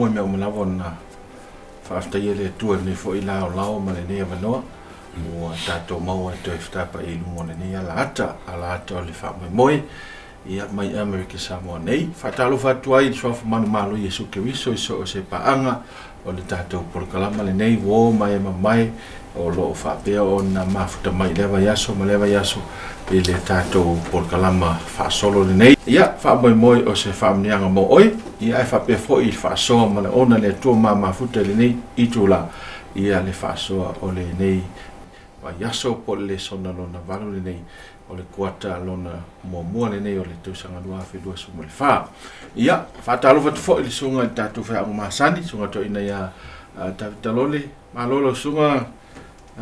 maua i mea uma lava ona faafetaia le Atua i lenei foi laolao ma lenei avanoa ua tatou maua e toe fetapa'i i luga o lenei alaata, alaata o le faamoemoe ia mai Amerika Samoa nei. Faatalofa atu ai i le suafa manumalo Iesu Keriso i so o se paaga o le tatou polokalama lenei uo ma e mamae o lo o faapea ona mafuta mai i lea vaiaso ma lea vaiaso i le tatou polokalama faasolo lenei. Ia, faamoemoe o se faamanuiaga mo oe, ia ae faapea foi i le faasoa ma le ona le Atua ma mafuta i lenei itula, ia le faasoa o lenei vaiaso po o le lesona lona valu lenei o le kuata lona muamua lenei o le tausaga 2024. Ia, faatalofa atu foi i le susuga i le tatou faiaoga masani, susuga toeaina ia Tavita Lole. Malo lau susuga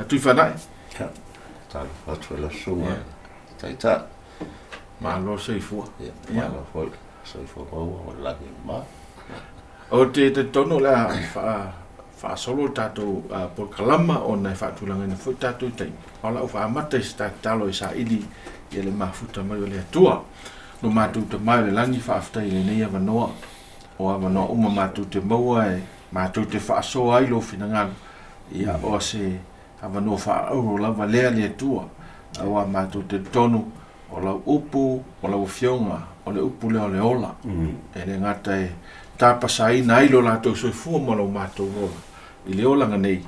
Tuifanai. Ia, talofa atu foi lau susuga Taitai. Malo soifua. Ia, malo foi soifua maua ma le lagi e mama. Ou te talitonu o le a faasolo le tatou polokalama ona e faatulagaina foi tatou i taimi. O lau faaamata i se tatalo e saili ia le mafuta mai o le Atua. Lo matou Tama i le lagi, faafetai i lenei avanoa. O avanoa uma matou te maua e matou te faasoa ai lou finagalo. Ia, o se avanoa faaauro lava lea le Atua. Aua matou te talitonu O lau upu, o lau Afioga, o le upu lea o le ola, e le gata e tapasaina ai lo latou soifua ma lo matou ola i le olaga nei,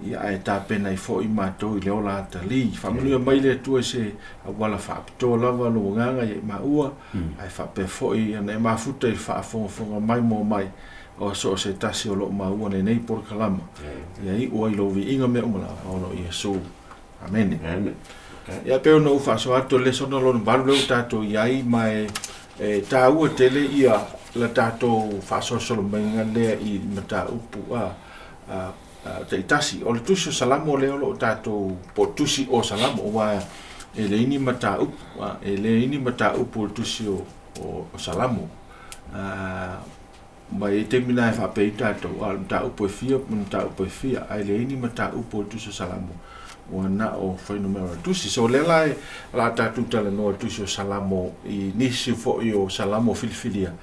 ia ae tapena ai foi matou i le ola atalii. Faamanuia mai le Atua i se auala faapitoa lava lou agaga ia i maua, ae faapea foi ona e mafuta i le faafogafoga mai moa mai o so o se tasi o lo o maua lenei polokalama. Ia iu ai lou viiga mea uma lava ona o Iesu. Amene. Ia pei ona ou faasoa atu o le lesona lona valu lea ua tatou i ai ma e, e taua tele ia la tatou faasolosolo maiga lea i mataupu a, a, a taitasi. O le tusi o Salamo lea o lo o tatou, po o tusi o Salamo, aua e leai ni mataupu, a, e leai ni mataupu o le tusi o, o, o Salamo. A, ma e i ai taimi na e faapea ai tatou, a o le mataupu e fia ma le mataupu e fia, ae leai ni mataupu o le Tusi o Salamo, ua na o fuainumera o le Tusi. So o lea la e, o le a tatou talanoa i le Tusi o Salamo i nisi foi o Salamo filifilia,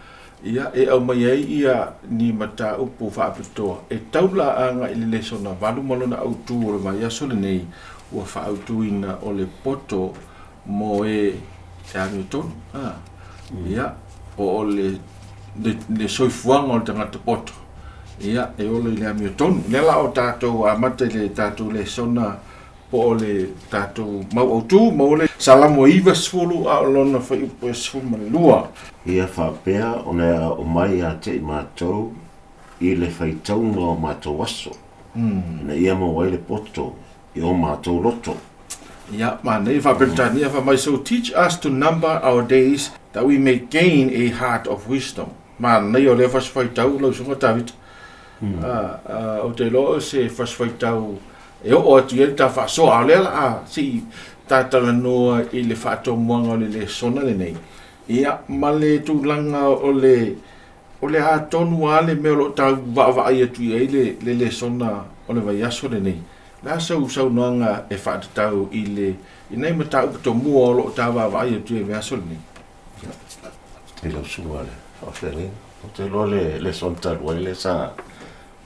ia, e aumai ai ia ni mataupu faapitoa e taula agai i le lesona 8 ma lona autu o le vaiaso lenei ua faautuina o le poto mo e e amiotonu. A, ia, po o le, le, le soifuaga o le tagata poto, ia, e ola i le amiotonu. Lea la o tatou amata i le tatou lesona po o le tatou mau autu, ma o le Salamo 90 a o lona fuaiupu e 12. Ia faapea ona e aao mai ia te i matou i le faitauga o matou aso, ina ia maua ai le poto i o matou loto. Ia, manaia faa-Peretania fai mai, So teach us to number our days that we may gain a heart of wisdom. Manaia o lea fasi faitau lau susuga Tavita. Ou te iloa o se fasi faitau e oo atu i ai le ta faasoa, a o lea la a se i ta talanoa i le faatomuaga o le lesona lenei. Ia, ma le tulaga o le O le a tonu lava le mea o lo o tau vaavaai atu i ai le, le lesona o le vaiaso lenei? O le a sau saunoaga e faatatau i le, i nai mataupu tomua o lo o ta vaavaai atu i ai i le vaiaso lenei? I lau susuga i le faafeagaiga, ou te iloa le lesona talu ai lea sa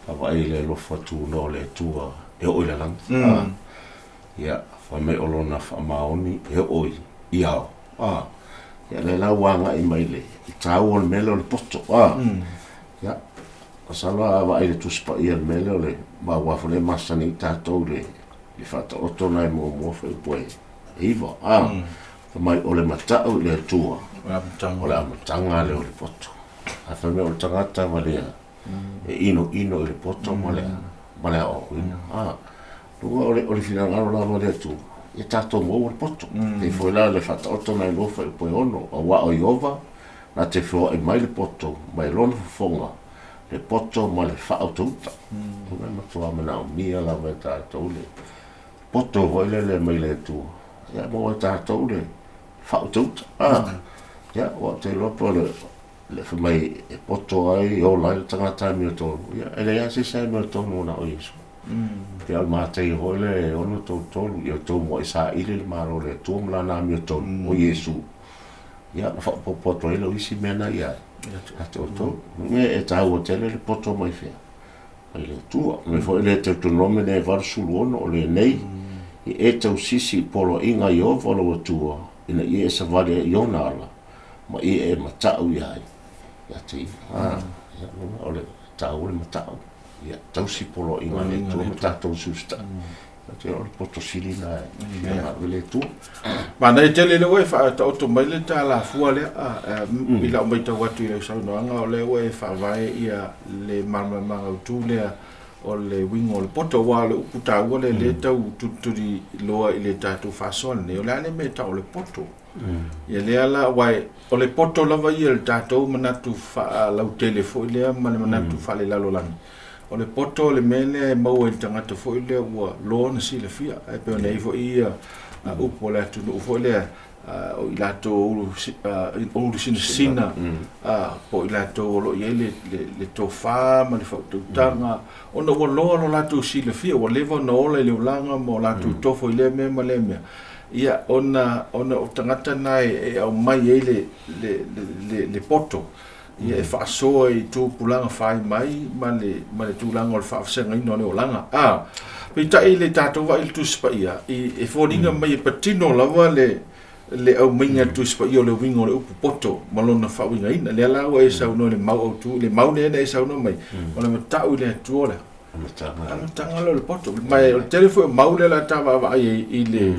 vaavaai i le alofa tunoa o le Atua e oo i le lagi. Ia, fai mai o lona faamaoni e oo i ao. A, ia lea la ua agai mai le i taua o le mea lea o le poto. A, ia, masalo a vaai i le Tusi Paia i le mea lea o le, ma aua foi lea e masani ai tatou i le faataoto lena e muamua fuaiupu e 9. A, fai mai o le matau i le Atua, o le amataga lea o le poto. Ae fai mai o le tagata valea e inoino i le poto ma le, ma le aoaoina. A, Luga o le, o le finagalo lava o le Atua, ia tatou maua le poto. Mm. Pei foi la le faataoto nai lua fuaiupu e ono, auā o Ieova na te feoai mai le poto mai lona fofoga, le poto ma le faautauta. Mm. O le matua manaomia lava e tatou le poto foi lele mai le Atua, ia maua e tatou le faautauta. Ah, mm. Ia, ua ou te iloa po o le le fai mai e poto ai, e ola ai le tagata amiotonu, ia e leai lava se isi amiotonu na o Iesu. Pei o le Mataio foi lea e 6:33, ia outou muai saili le Malo o le Atua ma Lana amiotonu, o Iesu. Ia, na faaopoopo atu ai lau isi mea na i ai. Ia te outou. Ia e taua tele le poto mai fea? Mai le Atua. O le mea foi lea e Teutonomi le 86 o lenei, Ia e tausisi i poloaiga a Ieova lou Atua, ina ia e savali ai i ona ala, ma ia e matau ia ai ia te ia. A, ia, o le taua le matau. Ia tausi poloaiga a le Atua ma tatou usiusitai. Ou te iloa o le poto sili lena e fia ave le Atua. Manaia tele lea ua e faataoto mai le talafua lea i lau matau atu i lau saunoaga, o lea ua e faavae ia le malamalamaga autu lea o le uiga o le poto, aua o le upu taua lea lea e tau tulituli loa i le tatou faasoa lenei, o le a le mea e tau o le poto. Ia lea la, aua o le poto lava ia i le tatou manatu faalautele foi lea ma le manatu faalelalolagi, o le poto o le mea lea e maua i le tagata foi lea ua loa ona silafia, ae pei ona i ai foi ia upu a le atunuu foi lea, o i latou o ulu sinasina, po o i latou o lo o i ai le tofa ma le faautautaga, ona ua loa lo latou silafia, ua leva ona ola i le olaga ma o latou tofo i lea mea ma lea mea. Ia, ona, ona o tagata na e aumai ai le poto, ia e faasoa i tupulaga fai mai ma le, ma le tulaga o le faavasegaina o le olaga. A, peitai i le tatou vaai i le Tusi Paia, i, e foliga mai e patino lava le, le aumaiga e le Tusi Paia o le uiga o le upu poto ma lona faauigaina. Lea la ua e saunoa i le mau autu, le mau lea na e saunoa mai, o le matau i le Atua lea. Amataga lea o le poto. Ma o le tele foi o mau lea o le a ta vaavaai ai i le,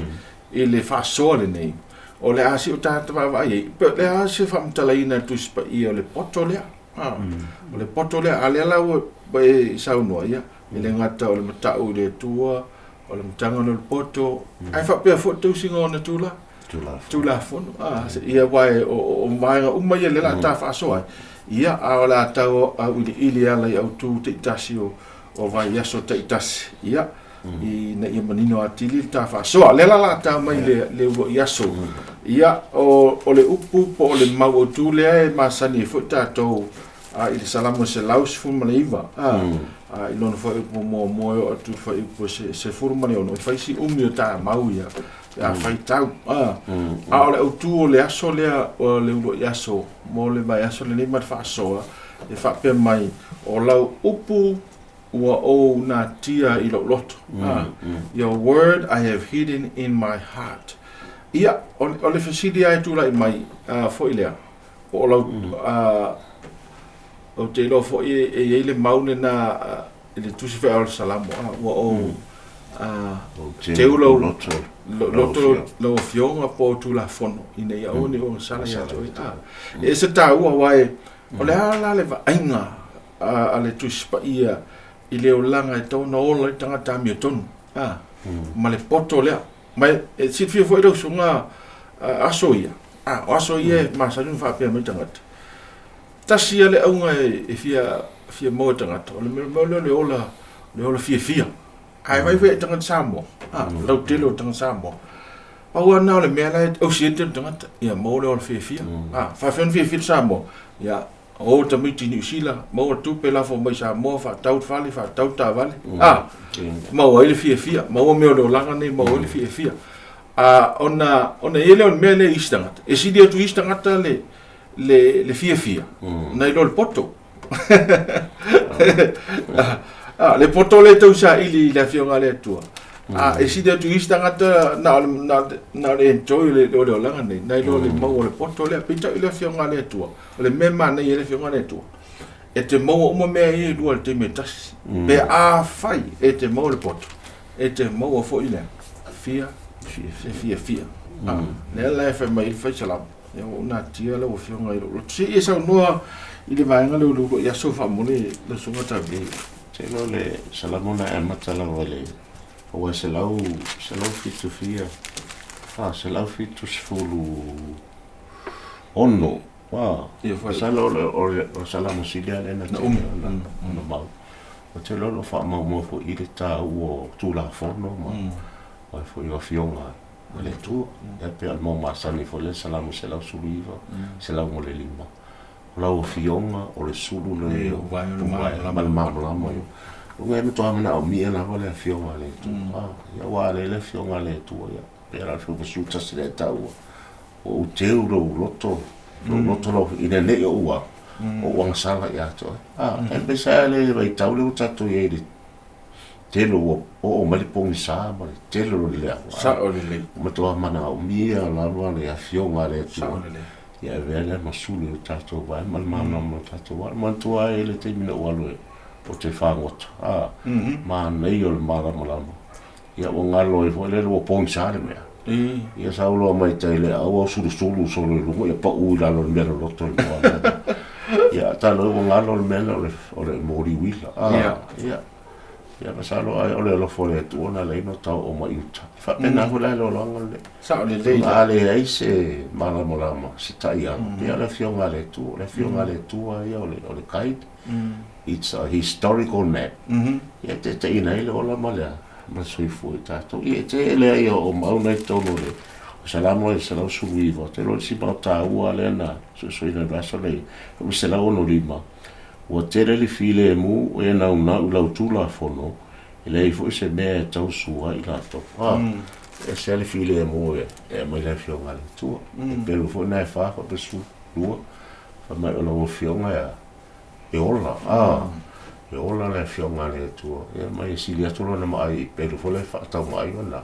i le faasoa lenei, o le a si o tagata vaavaai ai, pe o le a se faamatalaina e le Tusi Paia o le poto lea. O le poto lea, a lea la ua e saunoa, ia, e le gata o le matau i le Atua, o le amataga lea o le poto, ae faapea foi le tausiga o ona tulaga. Tulafono. Ia, aua o vaega uma ia lea o le a ta faasoa ai, ia, a o le a tau auiliili e ala i autu taitasi o vaiaso taitasi, ia, ina ia manino atili le ta faasoa. Lea la o le a ta mai le uluai aso. Ia, o le upu po o le mau autu lea e masani ai foi tatou i le Salamo 119, i lona fuaiupu muamua e oo atu i le fuaiupu 16, e fai si umi o ta mau ia pe a faitau. A o le autu o le aso lea o le uluai aso mo le vaiaso lenei ma le faasoa, e faapea mai, o lau upu ua ou natia i lou loto. Your word I have hidden in my heart. Ia, o le fesili lava e tulai mai foi lea, po o lau, ou te iloa foi e i ai le mau lena i le Tusi Faia o le Salamo, ua ou teu lou loto lau Afioga po o Tulafono ina ia aua ne i ogasala ia te oe. E ese taua aua o le a la le vaaiga a le Tusi Paia i le olaga e tatau ona ola ai le tagata amiotonu, ma le poto lea. Ma e silafia foi lau susuga aso ia, o aso ia e masani ona faapea mai tagata, tasi lava le auga e fia fia maua e tagata, o le mea lea o le ola, le ola fiafia. Ae vaai foi i tagata Samoa, lautele o tagata Samoa, pau lava lena o le mea la e ausi ai le tele o tagata, ia maua le ola fiafia. Faafefea ona fiafia le Samoa? Ia o tamaiti i Niu Sila, maua le tupe, lafo mai Samoa, faatau le fale, faatau le taavale, maua ai le fiafia, maua mea o le olaga nei, maua ai le fiafia. Ona i ai lea o le mea lea i isi tagata, e sili atu i isi tagata le fiafia, nai lo le poto. Le poto lea e tau saili i le Afioga a le Atua, e sili atu i isi tagata na o le enjoy o le olaga nei, nai lo le maua o le poto lea. Peitai o le Afioga a le Atua, o le mea e manaia ai le Afioga a le Atua, e te maua uma mea ia e lua i le taimi e tasi. Pe afai e te maua le poto, e te maua foi le fiafia. Lea la e fai mai ai le fai salamo, ia ua ou natia lau Afioga i lou loto. Se i e saunoa i le vaega lea o le uluai aso faamolemole lau Susuga Taavili. Ou te iloa o le salamo na e amata lava i le aua e 107 fia, 176. Masalo o le salamo sili lea na tele ona mau. Ou te iloa o lo o faamaumau foi i le taua o Tulafono ma ai foi o Afioga a le Atua. Ia pei o le mau masani foi lea Salamo 119, 105. O lau Afioga o le sulu lenei o ma le malamalama. Ia e matua manaomia lava le Afioga a le Atua. Ia aua a leai le Afioga a le Atua, ia pei lava o le 11 lea e taua. Ua ou teu lou loto, lou loto lau, ina ne i ou a, O ou agasala ia te oe. E peiseai a le vaitau lea ua tatou i ai i le tele ua oo mai le pogisa ma le tele o le leaga. Sao lelei. Ua matua manaomia lava le Afioga a le Atua. Sao lelei. Ia avea lea ma sulu i o tatou vae ma le malamalama o tatou vaa. Manatua ai le taimi na ou alu ou te fagota, manaia o le malamalama. Ia ua galo ai foi lele ua pogisa le mea. Ia sau loa mai tai le aau au sulusulu solo i luga ia pau i lalo o le mea loloto i le moana. Ia talo ua galo le mea lea o le moli uila. Ia. Ia masalo ai o le alofa o le Atua na ala ai ona tau oo mai i uta. E faapena foi la i le olaga lenei. Sao lelei. A leai se malamalama, se taiala, ia o le Afioga a le Atua, o le Afioga a le Atua ia o le guide. It's a historical map. Ia e taitaiina ai le ola ma le ma le soifua i tatou. Ia e tele ai o mau na i totonu o le Salamo e 119. Ou te iloa o le isi mau taua lea na suesueina i le vaiaso nei, o le 165. Ua tele le filemu e naunau i lau Tulafono, e leai foi se mea e tau sua ai i latou. E ese lava le filemu e aumai le Afioga a le Atua. E pelu foi na e fa faapea 12, fai mai o lau Afioga e a? E ola, e ola le Afioga a le Atua. Ia ma e sili atu lona maai i pelu foi lea e faataumaai ona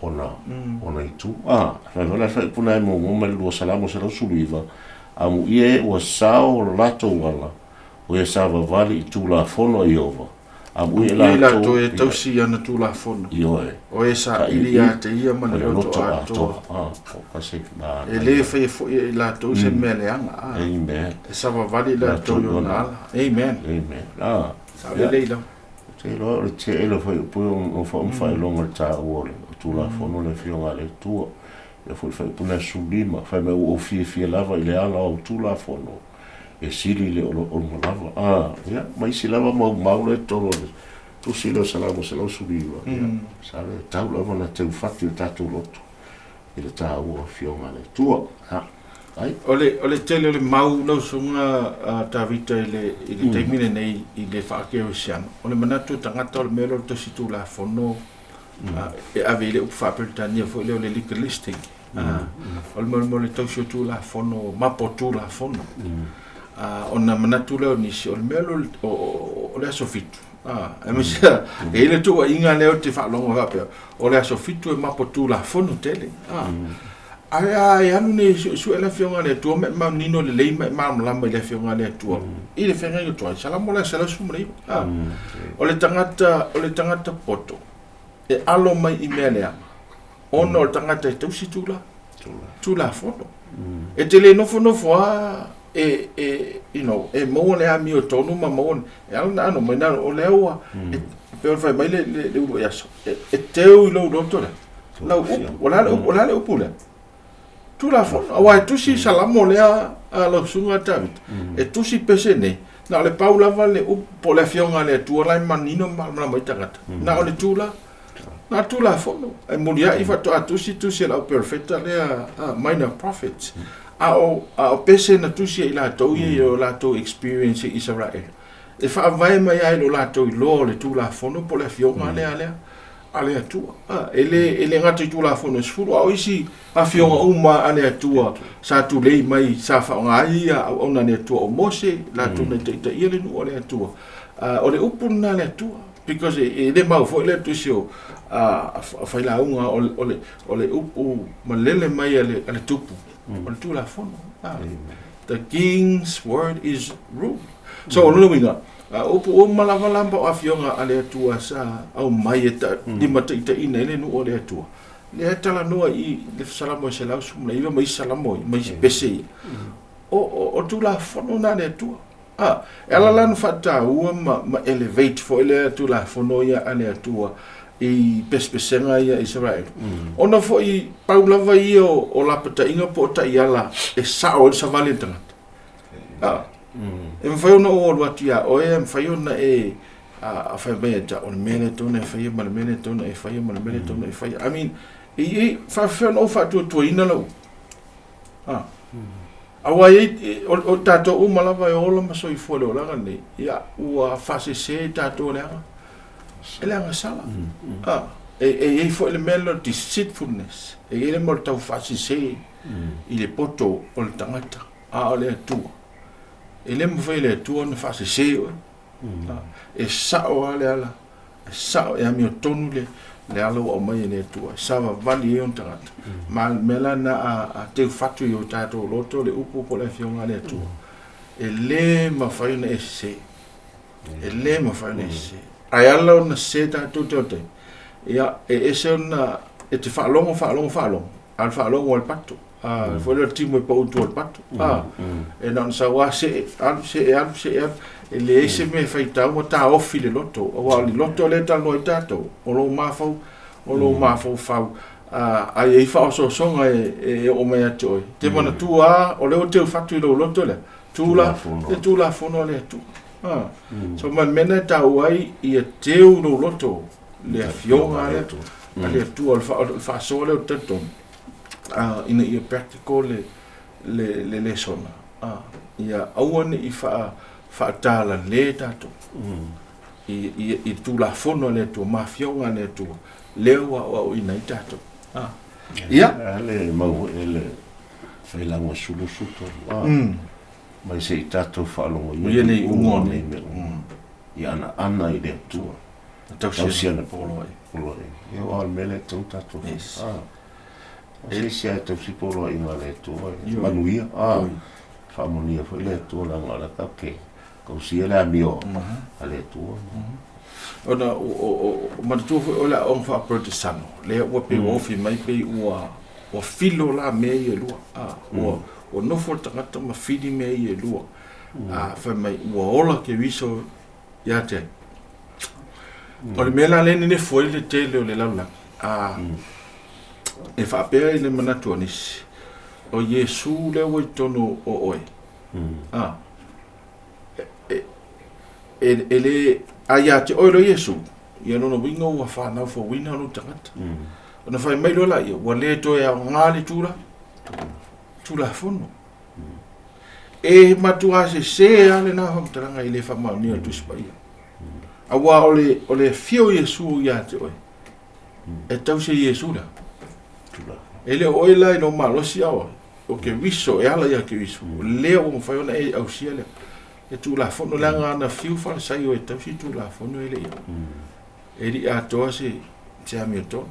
ona ona itu. Fai mai la le faaiupu na e muamua mai le lua Salamo 119, Amuia e ua sao lo latou ala, o e savavali i Tulafono a Ieova. Amuia i latou e tausi i ana Tulafono. Ioe. O e saili ia te ia ma le loto atoa. E le faia foi e i latou se mea leaga. Amen. E savavali i latou i ona ala. Amen. Amen. Sao lelei lau. Ou te iloa o le tele o fuaiupu o faauma faailoga i le taua o le Tulafono le Afioga a le Atua. Ia foi le fuaiupu lea 15, fai mai ua ou fiafia lava i le ala o au Tulafono, e sili le oloolo lava. Ia, ma isi lava mau mau lea i totonu o le Tusi lea o Salamo 119. Ia, sa le tau lava ona teufatu i o tatou loto i le taua o Afioga a le Atua. Ai. O le tele o le mau lau susuga Tavita i le i le taimi lenei i le faakerisiano, o le manatu o tagata o le mea lea o le tausi tulafono e ave i le upu faa-Peretania foi lea o le legalistic. O le mea o le tausi o tulafono, mapo tulafono. Ona manatu lea o nisi, o le mea lea o le aso 7, aemaise e i ai le tuuaiga lea ou te faalogo faapea, o le aso 7 e mapo tulafono tele. Ae a e alu nei e suesue le Afioga a le Atua ma e manino lelei ma e malamalama i le Afioga a le Atua i le feagaiga tuai, Salamo la e 119. O le tagata, o le tagata poto e alo mai i mea leaga, ona o le tagata e tausi tula, tulafono. E te le nofonofo lava e, e, you know, e maua le amiotonu ma maua, e ala ona ano mai, na, o lea ua, e, pei ona fai mai le, le, le uluai aso, e, e teu i lou loto lea, lau upu, o le a le upu, o le a le upu lea? Tulafono, aua e tusi Salamo lea a lau susuga Tavita, e tusi pese nei, na o le pau lava le upu, po o le Afioga a le Atua la e manino ma malamalama ai tagata, na o le tula, na o le Tulafono, e muliai faatoa tusi tusi a le au perofeta lea, minor prophets, a o, a o pese na tusi e i latou ia i o latou experience i Isaraelu, e faavae mai lava i lo latou iloa o le Tulafono po o le Afioga lea lea. a le Atua. E le, e le gata i Tulafono e 10, a o isi afioga uma a le Atua sa tulei mai, sa faaaoga ai ia auauna a le Atua o Mose, latou na taitaia le nuu a le Atua. O le upu lena a le Atua, because e le mau foi le tusi o failauga o le, o le upu malele mai a le tupu, o le Tulafono. The king's word is rule. So, o lona uiga, A o upu uma lava la ma o afioga a le Atua sa aumai e limataitaiina ai le nuu o le Atua, lea e talanoa i le Salamo e 119 ma isi Salamo ma isi pese ia, o Tulafono na a le Atua. A, e ala la ona faataua ma elevate foi lea Tulafono ia a le Atua i pesepesega ia a Isaraelu. Ona foi pau lava ia o lapataiga po o taiala e sao ai le savali a le tagata. A, e mafai ona ou alu atu iā oe, e mafai ona e fai mai ia te au, o le mea lea e tatau ona e faia ma le mea lea e tatau ona e faia ma le mea lea e tatau ona e faia. I mean, e i ai, faapefea ona ou faatuatuaina lau upu? A, aua e i ai, o tatou uma lava e ola ma soifua i le olaga lenei, ia, ua faasese tatou e le aga, e le agasala. A, e i ai foi le mea lea o le deceitfulness, e i ai le mea o le taufaasese i le poto o le tagata. A o le Atua, E le mafai e le Atua ona faasese oe. E sao lava le ala, e sao, e amiotonu le, le ala ua aumai e le Atua, e savavali ai ona tagata. Ma le mea la lena a teu fatu i o tatou loto le upu po o le afioga a le Atua, e le mafai ona e sese. E le mafai ona e sese. Ae ala ona sese tatou te o taimi, ia, e ese ona e te faalogo, faalogo, faalogo, a o le faalogo a le pato. A, foi lea o le timu e pau i tua o le pato. A, e na ona sau lava see, alu, see, alu, see, alu. E leai se mea e faitau ua taofi le loto. Aua o le loto lea e talanoa ai tatou, o lou mafau, o lou mafaufau. A, a i ai faaosoosoga e oo mai ia te oe, e te manatua lava, o lea ua teu fatu i lou loto lea, tula, le Tulafono a le Atua. A, so ma le mea lena e taua ai ia teu lou loto le Afioga a le Atua, o le faasoa lea ou te talitonu. Ina ia practical le le le lesona, ia aua ne i faatalale tatou i i i Tulafono a le Atua ma Afioga a le Atua lea ua aoaoina ai tatou. Ia. A le mau foi e le failago sulu suto mai se i tatou faalogo ia le iuga o nei mea uma i anaana i le Atua. Tausi ana poloai. Poloai. Ia aua o le mea lea e tatau ona tatou fai. O se isi lava e tausi poloaiga a le Atua, e manuia, faamanuia foi le Atua leaga o la e tatou te tausia le amio a le Atua. Ona o manatua foi o le aoga faa-Peretesano, lea ua pei ua ofi mai pei ua ua filo la mea ia e lua. Ua nofo le tagata ma fili mea ia e lua. Fai mai ua ola Keriso ia te ai. O le mea la lea e nenefu ai le tele o le lalolagi, e faapea i le manatu o nisi, o Iesu lea ua i totonu o oe, e le, a ia te oe loa Iesu, ia lona uiga ua fanau fouina lou tagata. Ona fai mai loa laia, ua le toe aoga le Tulafono. E matua sese lava lena faamatalaga e le faamaonia o le Tusi Paia. Aua o le, o le afio o Iesu ia te oe, e tausi e Iesu lea. E le o oe la i lou malosi a oe, o Keriso, e ala ia Keriso, o lea ua mafai ona e ausia lea. Le Tulafono, leaga ana fiu Farisai o e tausi Tulafono e le i, e le i atoa se, se amiotonu.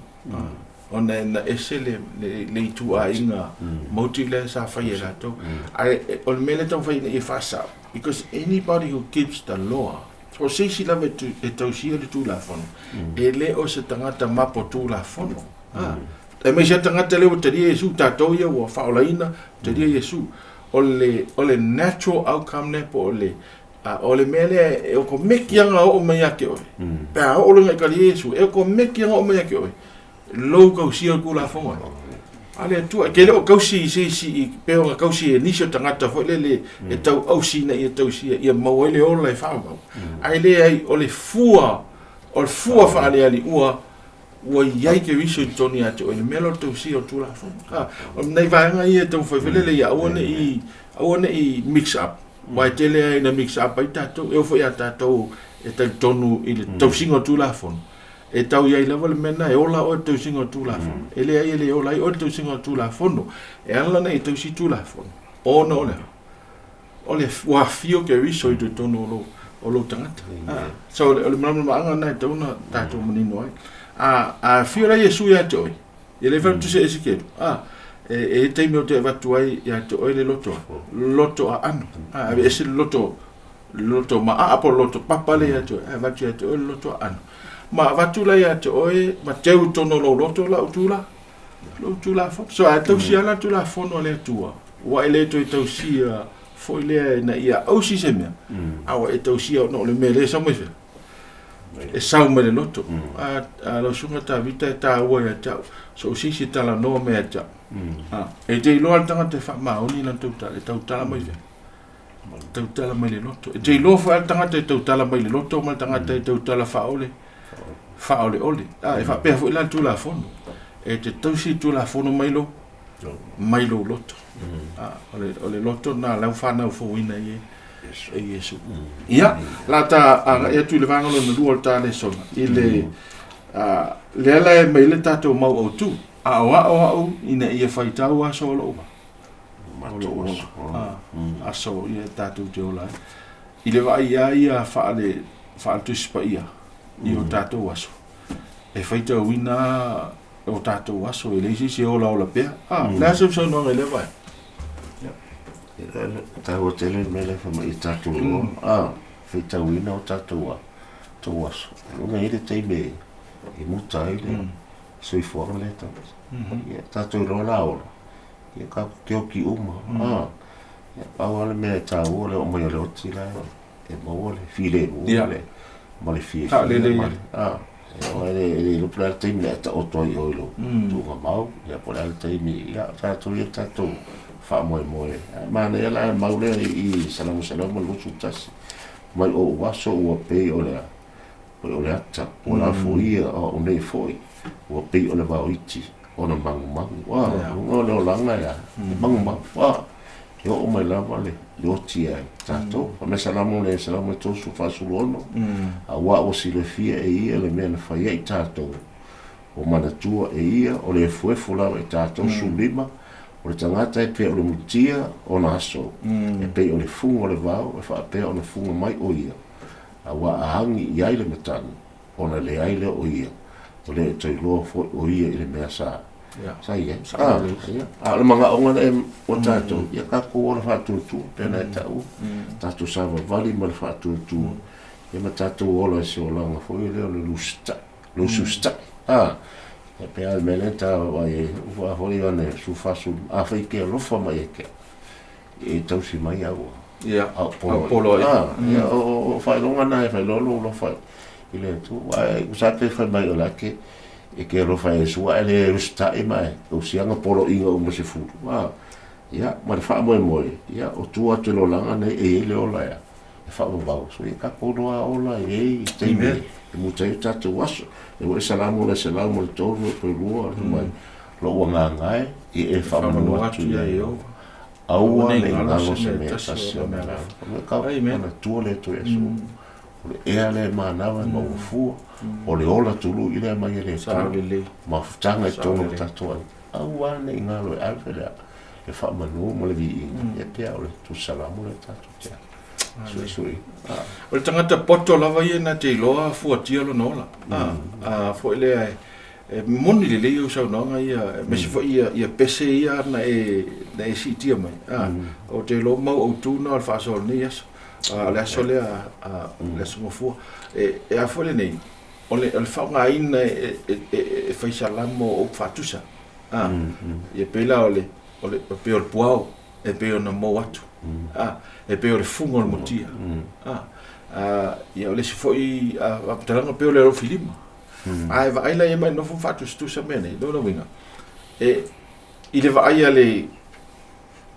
Ona na ese le, le, le ituaiga motive lea sa fai e latou. Ae o le mea lea e taumafai ina ia faasao, because anybody who keeps the law, so o se isi lava e tausia le Tulafono, e le o se tagata mapo Tulafono. Aemaise lava tagata lea ua talia Iesu, tatou ia ua faaolaina, talia Iesu. O le, o le natural outcome lea po o le, A o le mea lea e okomeki aga oo mai ia te oe, pe a oo loa ina e talia Iesu, e okomeki aga oo mai ia te oe, lou tausia o le Tulafono ai. A le Atua, e te le o tausi i se isi i pei ona tausi e nisi o tagata foi lele e tau ausi ina ia tausia ia maua ai le ola e faaauau. Ae leai, o le fua, o le fua faaleali ua ua i ai Keriso i totonu ia te oe, le mea lea o le tausia o le Tulafono. A, o nai vaega ia e taumafai foi lele ia aua ne i, aua ne i mix up. Aua e tele lava ina mix up ai tatou, e oo foi ia tatou e talitonu i le tausiga o le Tulafono, e tau i ai lava le mea lena, e ola oe i le tausiga o le Tulafono. E leai e le ola ai oe i le tausiga o le Tulafono. E ala ona e tausi Tulafono, ona o le a? O le ua afio Keriso i totonu o lou, o lou tagata. So, o le malamalamaaga lena e tatau ona tatou manino ai. A afio la Iesu ia te oe, e le fai atu se Esekielu, e i ai taimi ou te avatu ai ia te oe le loto, loto aano. Aveese le loto, loto maaa po o le loto papa lea ia te oe, ae avatu ia te oe le loto aano. Ma avatu la ia te oe, ma teu i totonu o lou loto lau tula, lou Tulafono. So, a tausia la le Tulafono a le Atua, ua e le toe tausia foi lea ina ia ausi se mea, a ua e tausia ona o le mea lea e sau mai fea? E sau mai le loto. A lau susuga Tavita e taua ia te au, so o se isi e talanoa mai ia te au. E te iloa le tagata e faamaoni lana tautala, e tautala mai fea? Tautala mai le loto. E te iloa foi le tagata e tautala mai le loto ma le tagata e tautala faaole, faaoleole. E faapea foi la le Tulafono. E te tausi le Tulafono mai lou, mai lou loto. O le loto lena la ua fanau fouina i e Iesu. Ia, la ta agai atu i le vaega lona lua o le ta lesona, i le, lea la e aumai le tatou mau autu, aoao au ina ia faitau aso o lou, o lou ola. Aso ia tatou te ola ai. I le vaai lava ia faale faale Tusi Paia i o tatou aso, e faitauina lava o tatou aso, e leai se isi e olaola pea. A, o le a sau saunoaga i lea vaega? E taua tele le mea lea fai mai i tatou loa, a, faitauina o tatou tou aso. Ona e i ai le taimi e muta ai le soifuaga lea tagata. Ia, tatou iloa la ola, ia tatou te oti uma. A, ia, pau lava le mea e taua o le oo mai o le oti la e maua le filemu ma le ma le fiafia ma le, a, e le iloa po o le a le taimi e taoto ai oe i lou tuugamau, ia po o le a le taimi, ia tatou ia tatou faamoemoe. Ae manaia la le mau lea i Salamo 121, mai ou aso ua pei o le pei o le ata, ua lafoia o au nei foi, ua pei o le vao iti ona magumagu. Ua, luga o le olaga e a, e magumagu. Ua, e oo mai lava le oti ia i tatou. Fai mai Salamo le 146, Auā ua silafia e ia le mea na fai ai tatou, ua manatua e ia o le efuefu lava i tatou. 15, O le tagata e pei o le mutia ona aso, e pei o le fuga o le vao e faapea ona fuga mai o ia, Auā a agi i ai le matagi, ona leai lea o ia, ua le toe iloa foi o ia i le mea sa sa i ai. A, ia, a o le manaoga lea o tatou, ia tatou ola faatuatua, pei ona e taua, tatou savavali ma le faatuatua, ia ma tatou ola i se olaga foi lea o le lusitai, lusiusitai. A, ia pei lava o le mea lea ta vaavaai ai, ua foi Ioane 14, afai e te alofa mai ia te au, e tausi mai au Ia, au poloai. Ah, ia, o faailoga na e faailoa lou alofa i le Atua. Ae sa pe fai mai o la ke e ke alofa e Iesu ae le usitai ma e tausiaga poloaiga uma se fulu. Ah, ia, ma le faamoemoe, ia, o tua atu i le olaga nei e i ai le ola ea, e faavavau. So, ia tatou iloa ola e i ai taimi e muta ai o tatou aso. E ua e Salamo le 103 e toe lua, mai, lou agaga e, ia e faamanu atu ia Ieova. Aua ne i galo se mea e tasi o mea alofa. O le kau, manatua le Atua Iesu. O le ea lea e manava e maua fua, o le ola tului lea mai e le Atua, mafutaga i totonu o le tatou aiga. Aua ne i galo e ave le le faamanu ma le viiga, ia pei lava o le Tusi Salamo lea tatou te suisui. O le tagata poto lava ia na te iloa fuatia lona ola. A foi lea E moni lelei au saunoaga ia, aemaise foi ia, ia pese ia na e, na e siitia mai. A, Ou te iloa mau autu na o le faasoa o lenei aso. A, o le aso lea, a, le aso Gafua. E, e a foi lenei, o le, o le faaaogaina e, e, e, e fai salamo o upu faatusa. A, ia pei la o le, o le, pei o le puao e pei ona mou atu. A, e pei o le fuga o le mutia. A, a, ia o le isi foi a, faamatalaga pei o le alofilima. Ae vaai la i ai ma e nofo ma faatusatusa mea nei, lona uiga, e, i le vaai a le,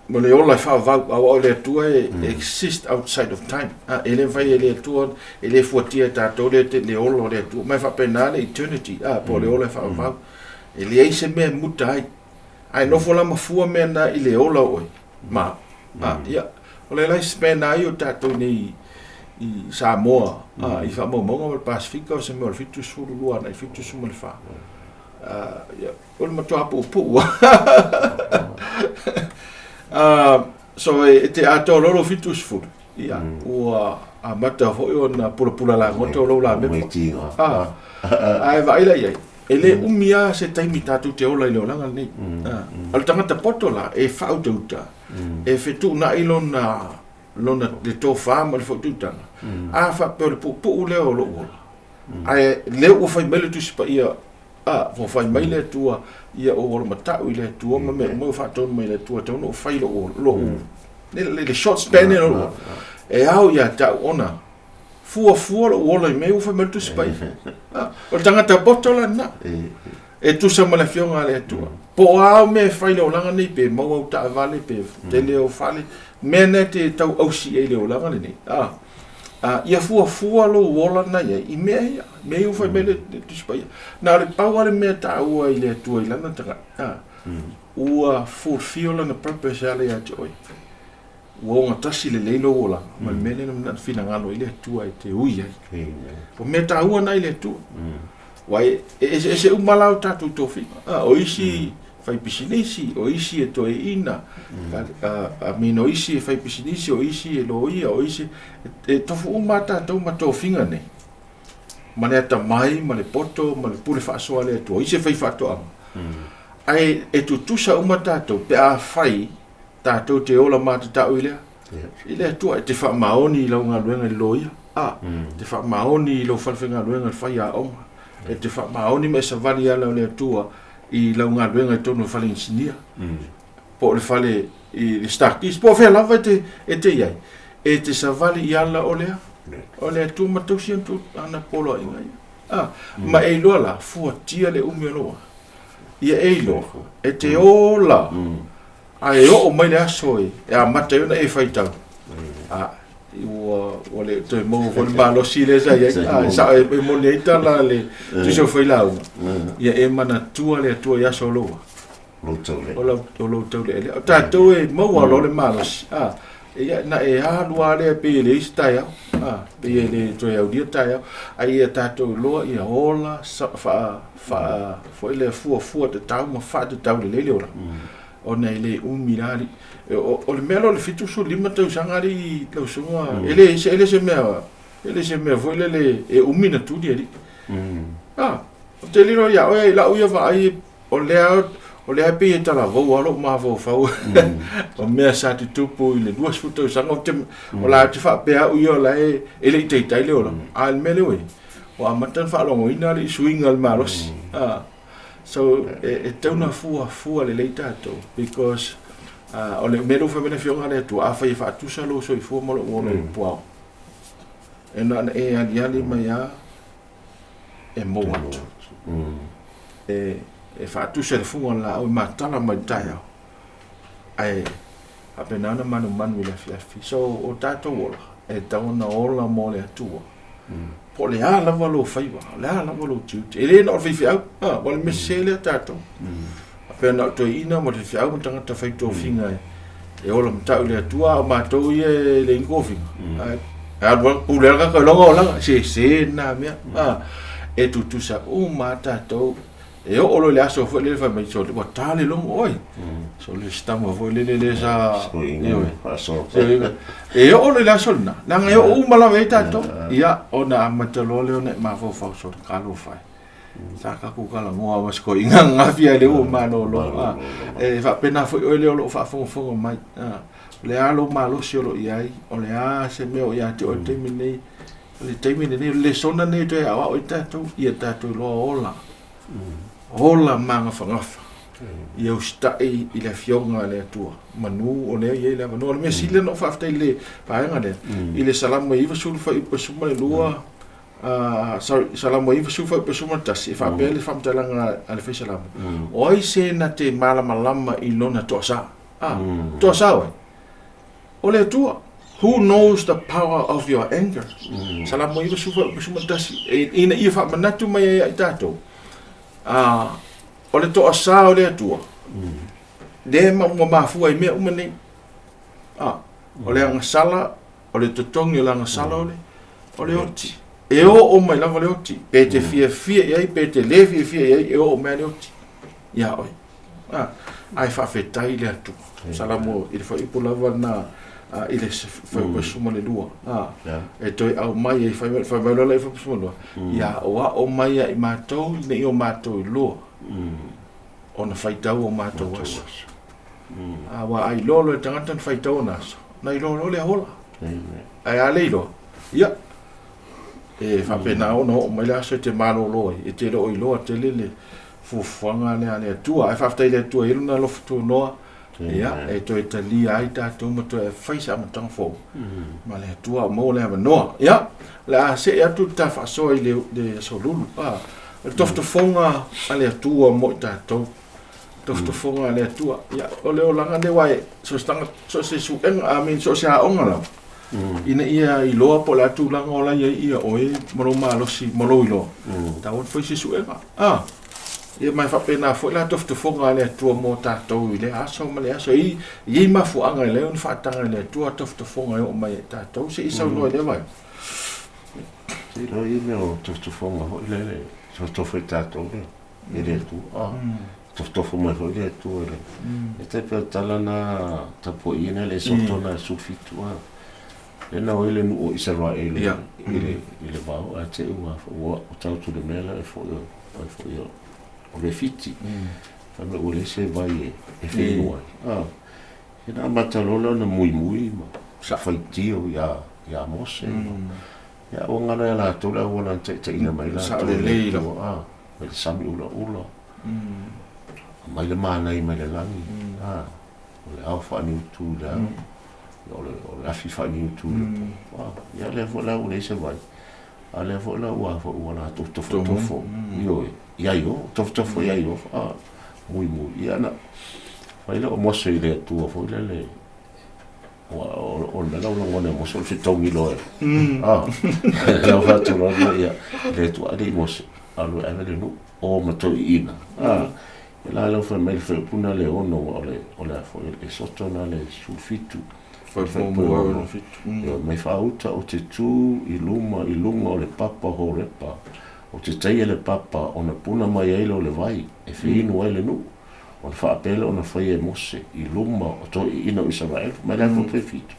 mo le ola e faavavau, aua o le Atua e exist outside of time. A, e le mafai e le Atua, e le fuatia e tatou le, le ola o le Atua. Ma e faapena le eternity, a, po o le ola e faavavau. E leai se mea e muta ai. Ae nofo la ma fua mea na i le ola o oe. Ma, a, ia, o le lifespan lava ia o tatou nei i Samoa, a, i faamaumauga ma le Pasefika, o se mea o le 72 agai 74. A, ia, o le matua puupuu lava. A, so e te atoa loa lou 70, ia, ua amata foi ona pulapula lagota o lou lamepa. A, ae vaai la i ai, E le umi lava se taimi tatou te ola i le olaga lenei. O le tagata poto la e faautauta, e fetuunai lona, lona le tofa ma le faautautaga, a faapea o le puupuu lea o lou ola, ae lea ua fai mai le Tusi Paia, a, ua fai mai le Atua, ia ou ola matau i le Atua ma mea uma ua faatonu mai e le Atua, e tatau ona ou fai lou, lou, le, le short span lea o lou ola, e ao ia te au ona fuafua lou ola i mea ua fai mai le Tusi Paia. Ah, o le tagata poto la lena. E tusa ma le afioga a le Atua. Po o a au mea e fai i le olaga nei, pe maua au taavale, pe tele au fale, mea na e te tau ausi ai i le olaga lenei. Ah, ah, ia fuafua lou ola na i ai i mea ia, mea ia ua fai mai le, le Tusi Paia. Na o le pau lava le mea taua i le Atua i lana tagata, ah, ua fulfill lana purpose e ala ia te oe. Ua ogatasi lelei lou olaga ma le mea lea na finagalo ai le Atua e te ui ai. O mea taua na i le Atua. Aua e eseese uma la o tatou tofiga. O isi faipisinisi, o isi e toeaina, I mean o isi e faipisinisi, o isi e loia, o isi, e tofu uma lava tatou ma tofiga nei, ma le atamai, ma le poto, ma le pule faasoa a le Atua, o isi e faifaatoaga. Ae e tutusa uma tatou pe afai tatou te ola matatau i le i le Atua, e te faamaoni i lau galuega i le loia, a, e te faamaoni i lou falefaigaluega i le faiaoga, e te faamaoni ma e savali i ala o le Atua i lau galuega i totonu o le fale inisinia, po o le fale i le Starkist, po o fea lava e te, e te i ai, e te savali i ala o le, o le Atua ma tausi ana poloaiga ia. A, ma e iloa la, fuatia le umi o lou ola. Ia e iloa, e te ola, Ae oo mai le aso e amata ai ona e faitau, a, ua, ua le toe maua foi le malosi lea sa i ai. A, sao e moni ai tala a le tusi o failauga, ia e manatua le Atua i aso o lou, o lau, o lou taulealea. O tatou e maua loa le malosi, a, ia, na e alu lava lea pei e leai se taeao, a, pei e le toe aulia taeao. A ia tatou iloa ia ola sa, faa, faa, foi lea fuafua tatau ma faatatau lelei le olaga. Ona e le umi la alii. O le mea lea o le 75 tausaga alii lau susuga, e le e le se mea, e le se mea foi lele e umi na tuli alii. A, ou te lilo ia oe i lau ia vaai, o lea o lea e pei e talavou lava lou mafaufau o mea sa tutupu i le 20 tausaga, ou te, o la ou te faapea au ia o la e e le i taitai le olaga. A o le mea lea ua i ai, ua amata ona faalogoina alii suiga o le malosi. A. So, e tatau ona fuafua lelei tatou, because o le mea lea ua fai mai le Afioga a le Atua, afai e faatusa lou soifua ma lou ola i le puao, e na ona e aliali mai lava e maua atu. E faatusa i le fuga o le laau e matala mai i le taeao, ae faapena ona manumanu i le afiafi. So, o tatou ola, e tatau ona ola mo le Atua. Po o le a lava lou faiva, o le a lava lou tiute. E le na o le faifeau, a, ua le mea sese lea tatou. Faapea na o toeaina ma le faifeau ma tagata fai tofiga e ola matau i le Atua, a o matou ia e leai ni tofiga. Ae alu lava, pule lava tatou i lona olaga, sese lena mea. A, e tutusa uma lava tatou. E oo loa i le aso foi lele fai mai, sole, ua ta le logo oe. Sole se tama foi lele lea sa... E oo loa i le aso lena, leaga e oo uma lava i ai tatou. Ia, ona amata loa lea ona e mafaufau, sole, talofa e. Sa tatou talanoa ma si toeaina ananafi ae lea ua malolo. E faapena foi oe lea o lo o faafogafoga mai. O le a lou malosi o lo o i ai, o le a se mea o ia te oe i le taimi lenei, O le taimi lenei, o le lesona lenei e toe aoao ai tatou, ia tatou iloa ola, ola magafagafa, ia usitai i le Afioga a le Atua, manu o lea e i ai le avanoa. O le mea sili ona ou faafetai i le vaega lea, i le Salamo e 90 fuaiupu 12, sorry, Salamo 90 fuaiupu 11, e faapea le faamatalaga a le Fai Salamo, o ai se na te malamalama i lona toasa? Toasa o ai? O le Atua. Who knows the power of your anger? Salamo 91, ina ia faamanatu mai ai ia i tatou, o le toasa o le Atua, lea ua mafua i mea uma nei. O le agasala, o le totogi o le agasala o le, o le oti. E oo mai lava le oti, pe te fiafia i ai, pe te le fiafia i ai, e oo mai le oti ia oe. Ae faafetai i le Atua. Salamo i le fuaiupu lava lena i le fuaiupu 12, e toe aumai ai, fai mai loa le fuaiupu 12, ia aoao mai ia i matou ina ia o matou iloa ona faitau o matou aso. Aua a iloa loa e le tagata ona faitau ona aso, ona iloa loa lea ola. Ae a le iloa, ia, e faapena ona oo mai le aso e te malolo ai, e te le o iloa tele le fuafuaga lea a le Atua. Ae faafetai i le Atua e i ai Lona alofa tunoa, ia, e toe talia ai tatou ma toe fai se amataga fou ma le Atua o maua le avanoa. Ia, o le a see atu le ta faasoa i le, le aso Lulu. Ah, o le tofotofoga a le Atua mo i tatou. Tofotofoga a le Atua. Ia, o le olaga lenei aua e so o se tagata, so o se suega, I mean, so o se aoga lava, ina ia iloa po o le a tulaga o la e i ai ia oe ma lou malosi ma lou iloa, tatau ona fai se suega. A, ia ma e faapena foi la tofotofoga a le Atua mo tatou i lea aso ma lea aso. E i ai mafuaaga e ala ai ona faataga e le Atua tofotofoga e oo mai ia i tatou. Se i saunoa i lea vaega. Se iloa ia mea o tofotofoga foi lele, tofotofo i tatou le, e le Atua. Tofotofo mai foi le Atua i le E tai pei o le tala na tapuaiina le Esoto na 17 a. Lea na o ai le nuu o Isaraelu i le i le vao ae te i ua ua tau atu i le mea la e foi o ai foi o o Refiti. Fai mai ua leai se vai e feinu ai. A. Ia na amata loa lea ona muimui ma faitio ia ia Mose ma ia ua galo ia latou le auala na taitaiina mai latou e le Atua a mai le sami ulaula. Aumai le manai mai le lagi a o le ao faaniutu i le ao o le o le afi faaniutu i le po. A ia lea foi la ua leai se vai. A lea foi la ua foi ua latou tofotofo ioe ia Ioova tofotofo ia Ioova a muimui ia na fai lea o Mose i le Atua foi lele ua o le mea la ua lagona e Mose o le fetaui loa e a lau faatulona ia le Atua alii Mose alu e ave le nuu o ma toeaiina a ia la lau fai mai le fuaiupu lena le 6 ua o le o le a foi o le Esoto lena le 17 Fuaiupu 6 ia mai faauta ou te tu i luma i luga o le papa o Horepa Ou te taia le papa ona puna mai ai lea o le vai e feinu ai le nuu, ona faapea lea ona faia e Mose i luma o toeaiina o Isaraelu, mai le afa pe fitu.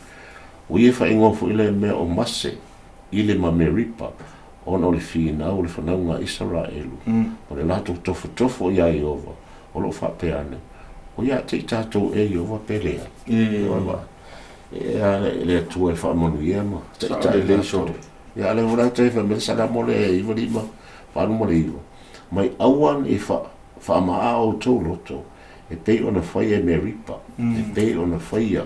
Ua ia faaigoa foi lea mea o Mase i le ma Meripa, ona o le finau o le fanauga a Isaraelu, o le latou tofotofo iā Ieova, o lo o faapea ane, O ia te i tatou e Ieova pe leai. E a le Atua e faamanuia ma taitai latou. Ia a lea foi la tai fai mai le Salamo le 95, 89, Mai aua ne i faamaaa outou loto, e pei ona faia e Meripa, e pei ona faia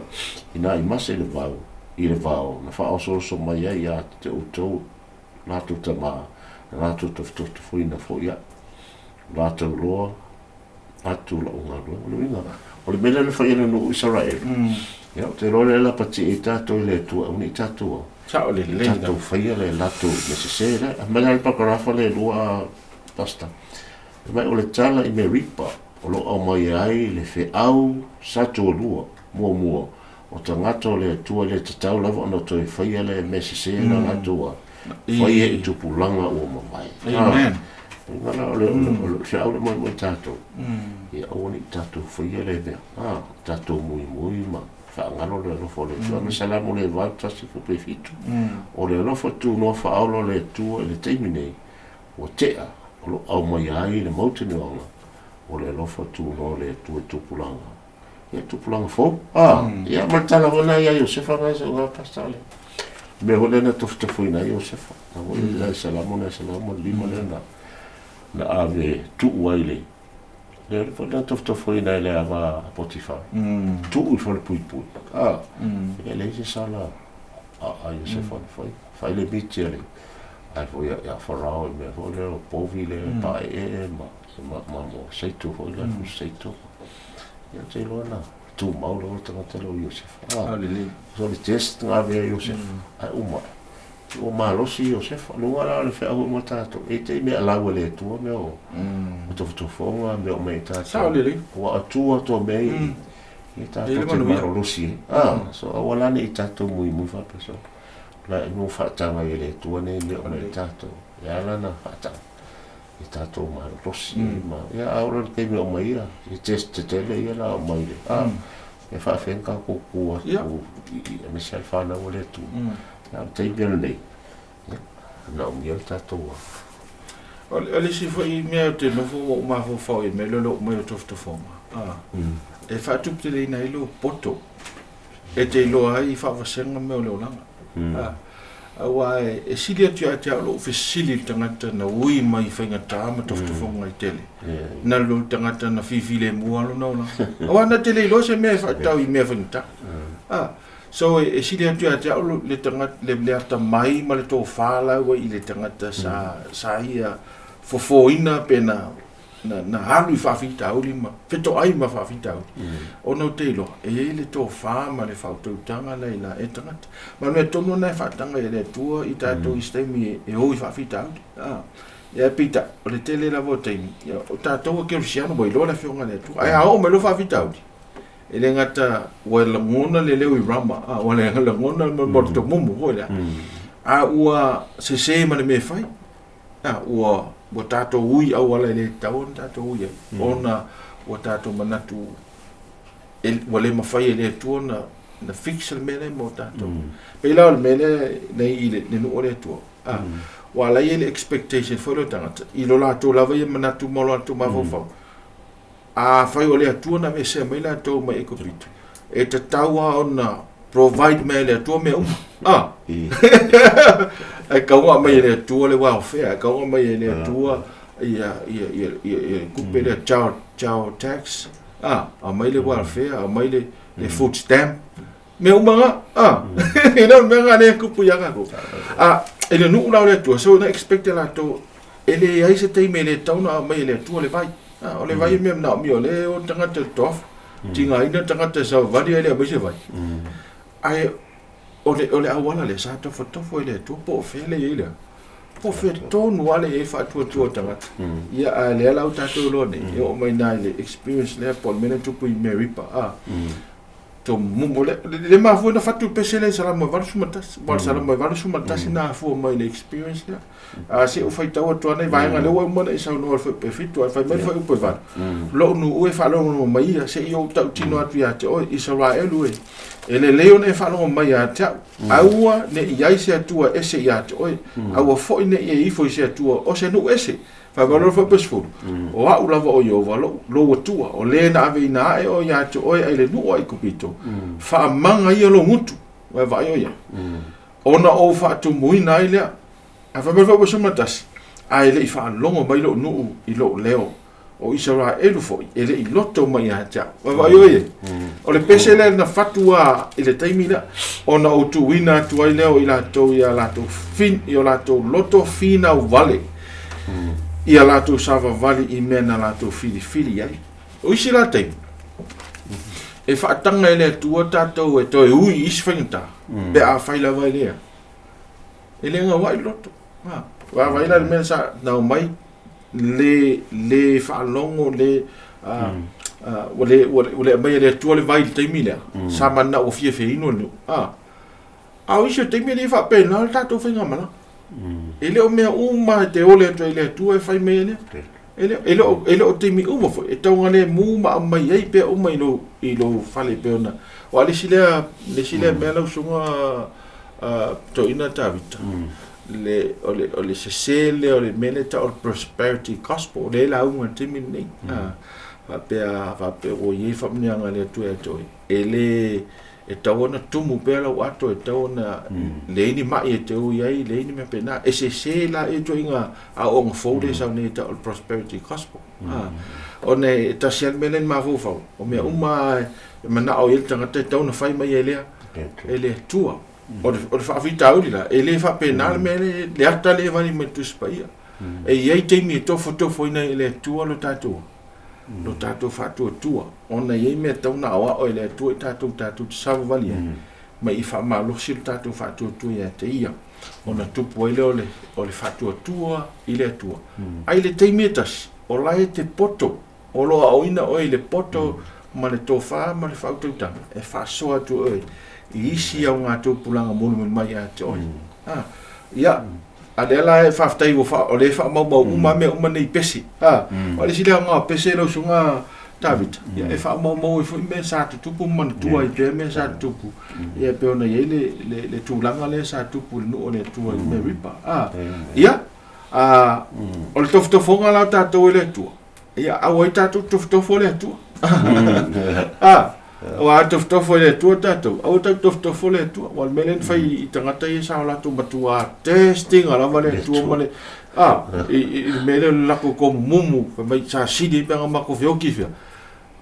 ina i Mase le vao, i le vao na faaosooso mai ai ia te outou latou tama, na latou tofutofuina foi au, latou loa atu lau galuega. O le uiga, o le mea lea na fai e le nuu o Isaraelu, ia, ou te iloa lea e lapatia ai tatou i le Atua, aua ne i tatou Sao lelei. Tatou faia le latou mea sese lea. Aumai la le pakarafa lea e lua, Pastor. Fai mai, o le tala i Meripa, o lo o aumaia ai le feau sa tualua, muamua, o tagata o le Atua e le tatau lava ona toe faia le mea sese na latou a faia i tupulaga ua mavae. Amen. Uiga la o le, o le feau le moemoe tatou, ia aua ne i tatou faia le mea, a, tatou muimui ma faagalo le alofa o le Atua. Ma Salamo le 81 fuaiupu 7, o le alofa tunoa faaola o le Atua i le taimi nei, ua tea, o lo o aumaia ai le mautinoaga o le alofa tunoa o le Atua i tupulaga. Ia tupulaga fou. Ah, ia ma le tala foi lena ia Iosefa na sa nga pasta le. Mea foi lea na tofutofuina ai Iosefa. Na foi la i Salamo na Salamo lima lea na na ave tuu ai le le foi na tofutofuina ai le ava a Potifara. Tuu i falepuipui. Ah, ia leai se sala a Iosefa na fai. Fai le miti a le ai foi ia Farao i mea foi lea o povi le paeee ma ma ma mo seito foi lea mm. seito. Ia te iloa na tumau lava le tagata lea o Iosefa. Ah, lelei. So le test na ave a Iosefa, ai uma. Ua malosi Iosefa, luga la o le feau uma tatou. E te i mea lau e le Atua mea o o tofotofoga, mea o mea i tatou. Sao lelei. Ua atua atoa mea i i tatou te malolosi ai. Ah, so aua la ne i tatou muimui faapea so. La i mo faataga i le Atua nei mea o mea i tatou. E ala na faataga. I tatou malolosi ma ia a oo loa i le taimi e aumai ia i test tetele ia la aumai le a e faafefea ona tatou tu atu i i aemaise lava le fanau a le Atua a o le taimi lenei ia manaomia le tatou O le isi foi mea ou te nofo ma ou mafaufau i mea lea o le oo mai o tofotofoga, e faatuputeleina ai lou poto e te iloa ai i faavasega mea o le olaga. Aua e sili atu ia te au lou fesili i le tagata na ui mai i faigata ma tofotofoga i tele, na lo le tagata na fifilemu lava lona olaga. Aua na te le iloa se mea e faatau i mea faigata. So e sili atu ia te au le tagata le atamai ma le tofa la ua i le tagata sa sa ia fofoina pe na na, na alu i faafitauli ma fetoai ma faafitauli. Ona ou te iloa, e i ai le tofa ma le faautautaga la i la e tagata. Ma le mea tonu lena e faataga i le Atua i tatou i se taimi e o i faafitauli. Ia peitai, o le tele lava o taimi, ia, o tatou a kerisiano ua iloa le Afioga i le Atua. Ae a oo mai loa faafitauli, e le gata ua lagona le leo i Rama, a ua lagona le mea o le tomumu foi lea, a ua sese ma le mea e fai. A ua tatou ui auala e le tatau ona tatou ui ai, ona Ua tatou manatu e, ua le mafai e le Atua na, na fix le mea lea mo tatou. Pei la o le mea lea nei i le, le nuu o le Atua. Ah, ua ala ai le expectation foi lea o tagata i lo latou lava ia manatu ma lo latou mafaufau. Afai o le Atua na aveesea mai latou mai Aikupito, e tatau lava ona provide mai e le Atua mea uma. Ah. Ae tatau ona aumai e le Atua le welfare, e tatau ona aumai e le Atua ia ia ia ia ia tupe lea child child tax, ah, aumai le welfare, aumai le le food stamp, mea uma na, ah. E le o le mea na lea e tupu ia tatou. Ah, e le nuu la o le Atua, so na expect e latou e leai se taimi e le tatau ona aumai e le Atua le vai. Ah, o le vai e mea manaomia, o lea e o le tagata i le toafa, tigaina le tagata e savavali ae le aumai se vai. Ae o le, o le auala lea sa tofotofo e le Atua po o fea lea e i ai lea. Po o fea tonu lava lea e i ai faatuatua o tagata. Ia, a lea la ua tatou iloa nei, e oo mai i ina i le experience lea po o le mea lea e tupu i Meripa, ah, Tomumu, le, le mafua na fatu pese le Salamo 81, wa Salamo 81 na afua mai le experience lea. A se u faitau atu ana i vaega lea ua uma ona e saunoa i le fuaiupu e 7, ae fai mai le fuaiupu e 8. Lou nuu e faalogo mai ia, se i ou tautino atu ia te oe, Isaraelu e, e lelei ona e faalogo mai ia te au. Aua ne i ai se Atua ese ia te oe, aua foi ne i e ifo i se Atua o se nuu ese. Fai mai loa le fuaiupu e 10, O au lava o Ieova, lou, lou Atua, o le na aveina ae oe ia te oe ai le nuu o Aikupito, faamaga ia lou gutu, ua e vaai o ia, ona ou faatumuina ai lea. Ae fai mai le fuaiupu e 11, Ae le i faalogo mai lou nuu i lou leo, o Isaraelu foi e le i loto mai ia te au. Ua e vaai o ia? O le pese lea na fatu lava i le taimi lea, ona ou tuuina atu ai lea o i latou i a latou fin, i o latou loto finau vale, i a latou savavali i mea na latou filifili ai. O isi la taimi, e faataga e le Atua tatou e toe ui i isi faigata, pe afai lava e lea. E le gauai le loto. Ha. Vaavaai la i le mea sa na omai le le faalogo le ua le ua le aumaia e le Atua le vai i le taimi lea, sa manao ua fia feinu le nuu. A o isi o taimi e le faapena le tatou faigamalaga. E le o mea uma e te ole atu ai i le Atua e fai mai e lea. E le, e le o, e le o taimi uma foi e taugalemu ma aumai ai pea uma i lou, i lou fale pei ona. Aua o le isi lea, le isi lea mea lau susuga Toeaina Tavita, le, o le, o le sese lea o le mea lea e tau o le prosperity gospel, lea e lauga i le taimi lenei. Faapea, faapea ua i ai faamanuiaga a le Atua ia te oe. E le, e tatau ona tumu pea lau ato, e tatau ona leai ni mai e te o i ai, leai ni mea faapena. E sese la ia ituaiga aoaoga fou lea e sau nei e tau o le prosperity gospel. Ona e tasi lava le mea lea na mafaufau, o mea uma lava e manao i ai le tagata e tatau ona fai mai e lea, e le Atua. O le, o le faafitauli la, e le faapena le mea lea, le ata lea e vali mai le Tusi Paia. E i ai taimi e tofotofoina ai e le Atua lo tatou, lo tatou faatuatua, ona e i ai mea e tatau ona aoao e le Atua i tatou, tatou te savavali ai, ma i faamalosi lo tatou faatuatua ia te Ia, ona tupu ai lea o le, o le faatuatua i le Atua. Ae i le taimi e tasi, o la e te poto, o lo o aoina oe i le poto ma le tofa ma le faautautaga e faasoa atu oe i isi augatupulaga mulimuli mai ia te oe. Ia, a lea la e faafetai ua faa, o lea e faamaumau uma mea uma nei i pese. O le isi lea aoga o pese lau susuga Tavita, ia e faamaumau ai foi mea sa tutupu ma manatua ai pea mea sa tutupu. Ia e pei ona i ai le, le, le tulaga lea sa tupu i le nuu o le Atua i Meripa. Ia, o le tofotofoga la o tatou e le Atua, ia aua ai tatou tofotofo le Atua. Aua a tofotofo e le Atua tatou, aua tatou tofotofo le Atua. Aua o le mea lea na fai i tagata ia sa o latou matua test ina lava le Atua ma le i, i, i le mea lea o le latou tomumumu, fai mai sa sili ai pe ana matou feoki fea.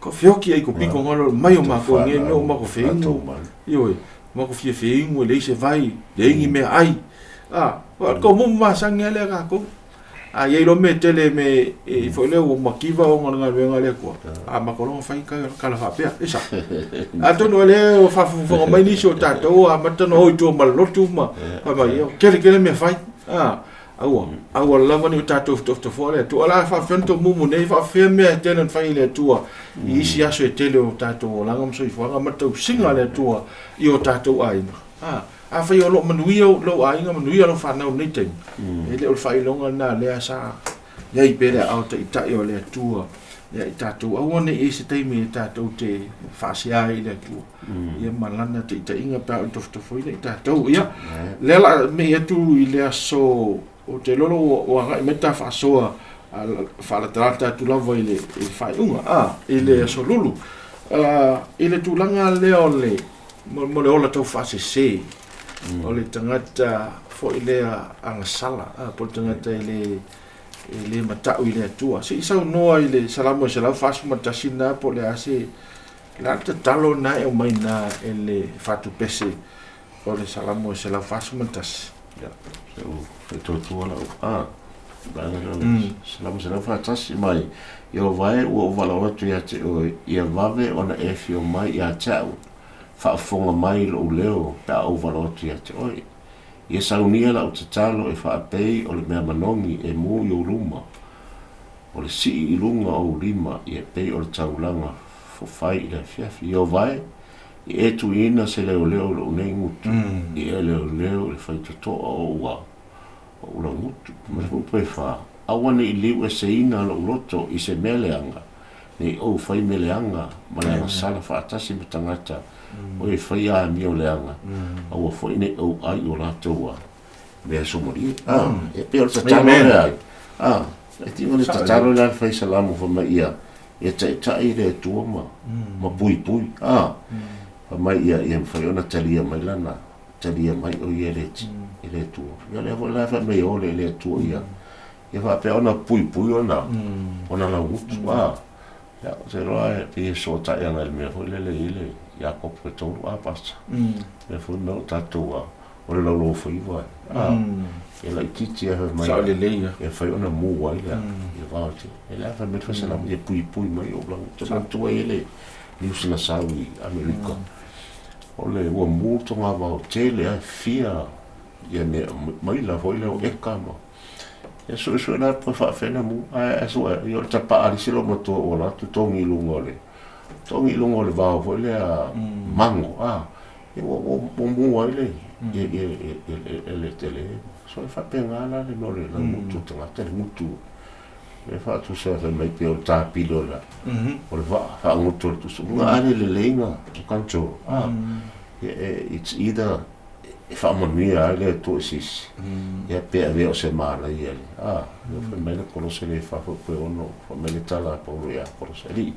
Ko feoki ai ko piko ngalo mai o matou nei mea o matou feinu. Ioe, matou fia feinu e leai se vai, leai ni mea ai. O le tomumu masani lava lea a tatou. A i ai loa mea tele me e foi lea ua mativa ona o le galuega a le Atua, a matou loa fai tala faapea, e sao. Atonu o lea ua faafogafoga mai nisi o tatou ua amata ona o i tua ma le lotu ma fai mai, ia, tele tele mea fai. Aua, aua lava ne i o tatou tofotofoa le Atua. O le a faapefea ona tomumu nei, faapefea mea e tele ona fai e le Atua i isi aso e tele o tatou olaga ma soifuaga ma le tausiga a le Atua i o tatou aiga. Afai o lo o manuia lou aiga, manuia lau fanau i lenei taimi, e le o le faailoga lena lea sa i ai pea le aao taitai o le Atua Ia i tatou aua ne i i ai se taimi e tatou te faasea ai i le Atua. Ia ma lana taitaiga pe a o tofotofoina i tatou. Ia, lea la mei atu i le aso o te lolo ua agai mai ta faasoa faalatalata atu lava i le faaiuga, a, i le aso lulu. I le tulaga lea o le mo le ola tau faasese o le tagata foi lea agasala, a, po o le tagata e le e le matau i le Atua. Se i saunoa i le Salamo e 141 na po o le a se la le tatalo na e aumai na e le fatupese o le Salamo e 141. Ia, se u faitotua lau a vaega lea o le Salamo 141 mai Ieova e ua ou valaau atu ia te oe, ia vave ona e afio mai ia te au, faafofoga mai i lou leo pe a ou valaau atu ia te oe. Ia saunia lau tatalo e faapei o le mea manogi e mu i ou luma, o le sii i luga o ou lima ia pei o le taulaga fofai i le afiafi. Ieova e, i e tuuina se leoleo i lou nei gutu, i e leoleo i le faitotoa o ou a, o ou laugutu. Ma le upu e fa, aua ne i liueseina lou loto i se mea leaga, ne i ou fai mea leaga ma le agasala faatasi ma tagata o e faia amio leaga, aua foi ne i ou ai i o latou a mea somalie. A, e pei o le tatalo lea ai. A, e tiga le tatalo lea a le fai salamo fai mai ia, ia taitai le Atua ma, ma puipui. A, fai mai ia, ia mafai ona talia mai lana, talia mai o ia e le, e le Atua. Ia lea foi la e fai mai o le, le Atua ia, Ia faapea ona puipui ona ona laugutu a ia ou te iloa e pei e fesootai ana i le mea foi lele i le Iakopo e tolu a pasta lea foi mea o tatou a o le laulaufaiva a e laitiiti a fai mai Sao lelei ia. E fai ona mu ai le ia vao te e le fai mai le faasalamu ia puipui mai ou laugutu. Manatua ai le news na sau i Amerika o le ua mu le togavao tele a e fia ia mea maila foi lea o eka ma Ia suesue la pe faafefea ona mu, ae sue, ia o le tapaa a le isi loomatua ua alu atu togi i luga o le, togi i luga o le vao foi lea mago, a, ia ua, ua, ua mu ai le, ia, ia, ia, ia le tele. So e faapena la le mea o le laugutu o le tagata, le gutu, e faatusa fai mai pei o le tapili o le, o le vaa, faagutu o le tusa. A le lelei na control, a, ia, it's either e faamanuia ai le Atua i se isi, ia pe avea o se manaia le, a, lea fai mai le Kolose le fa foi pe ono, fai mai le tala a Paulo ia Kolose, alii,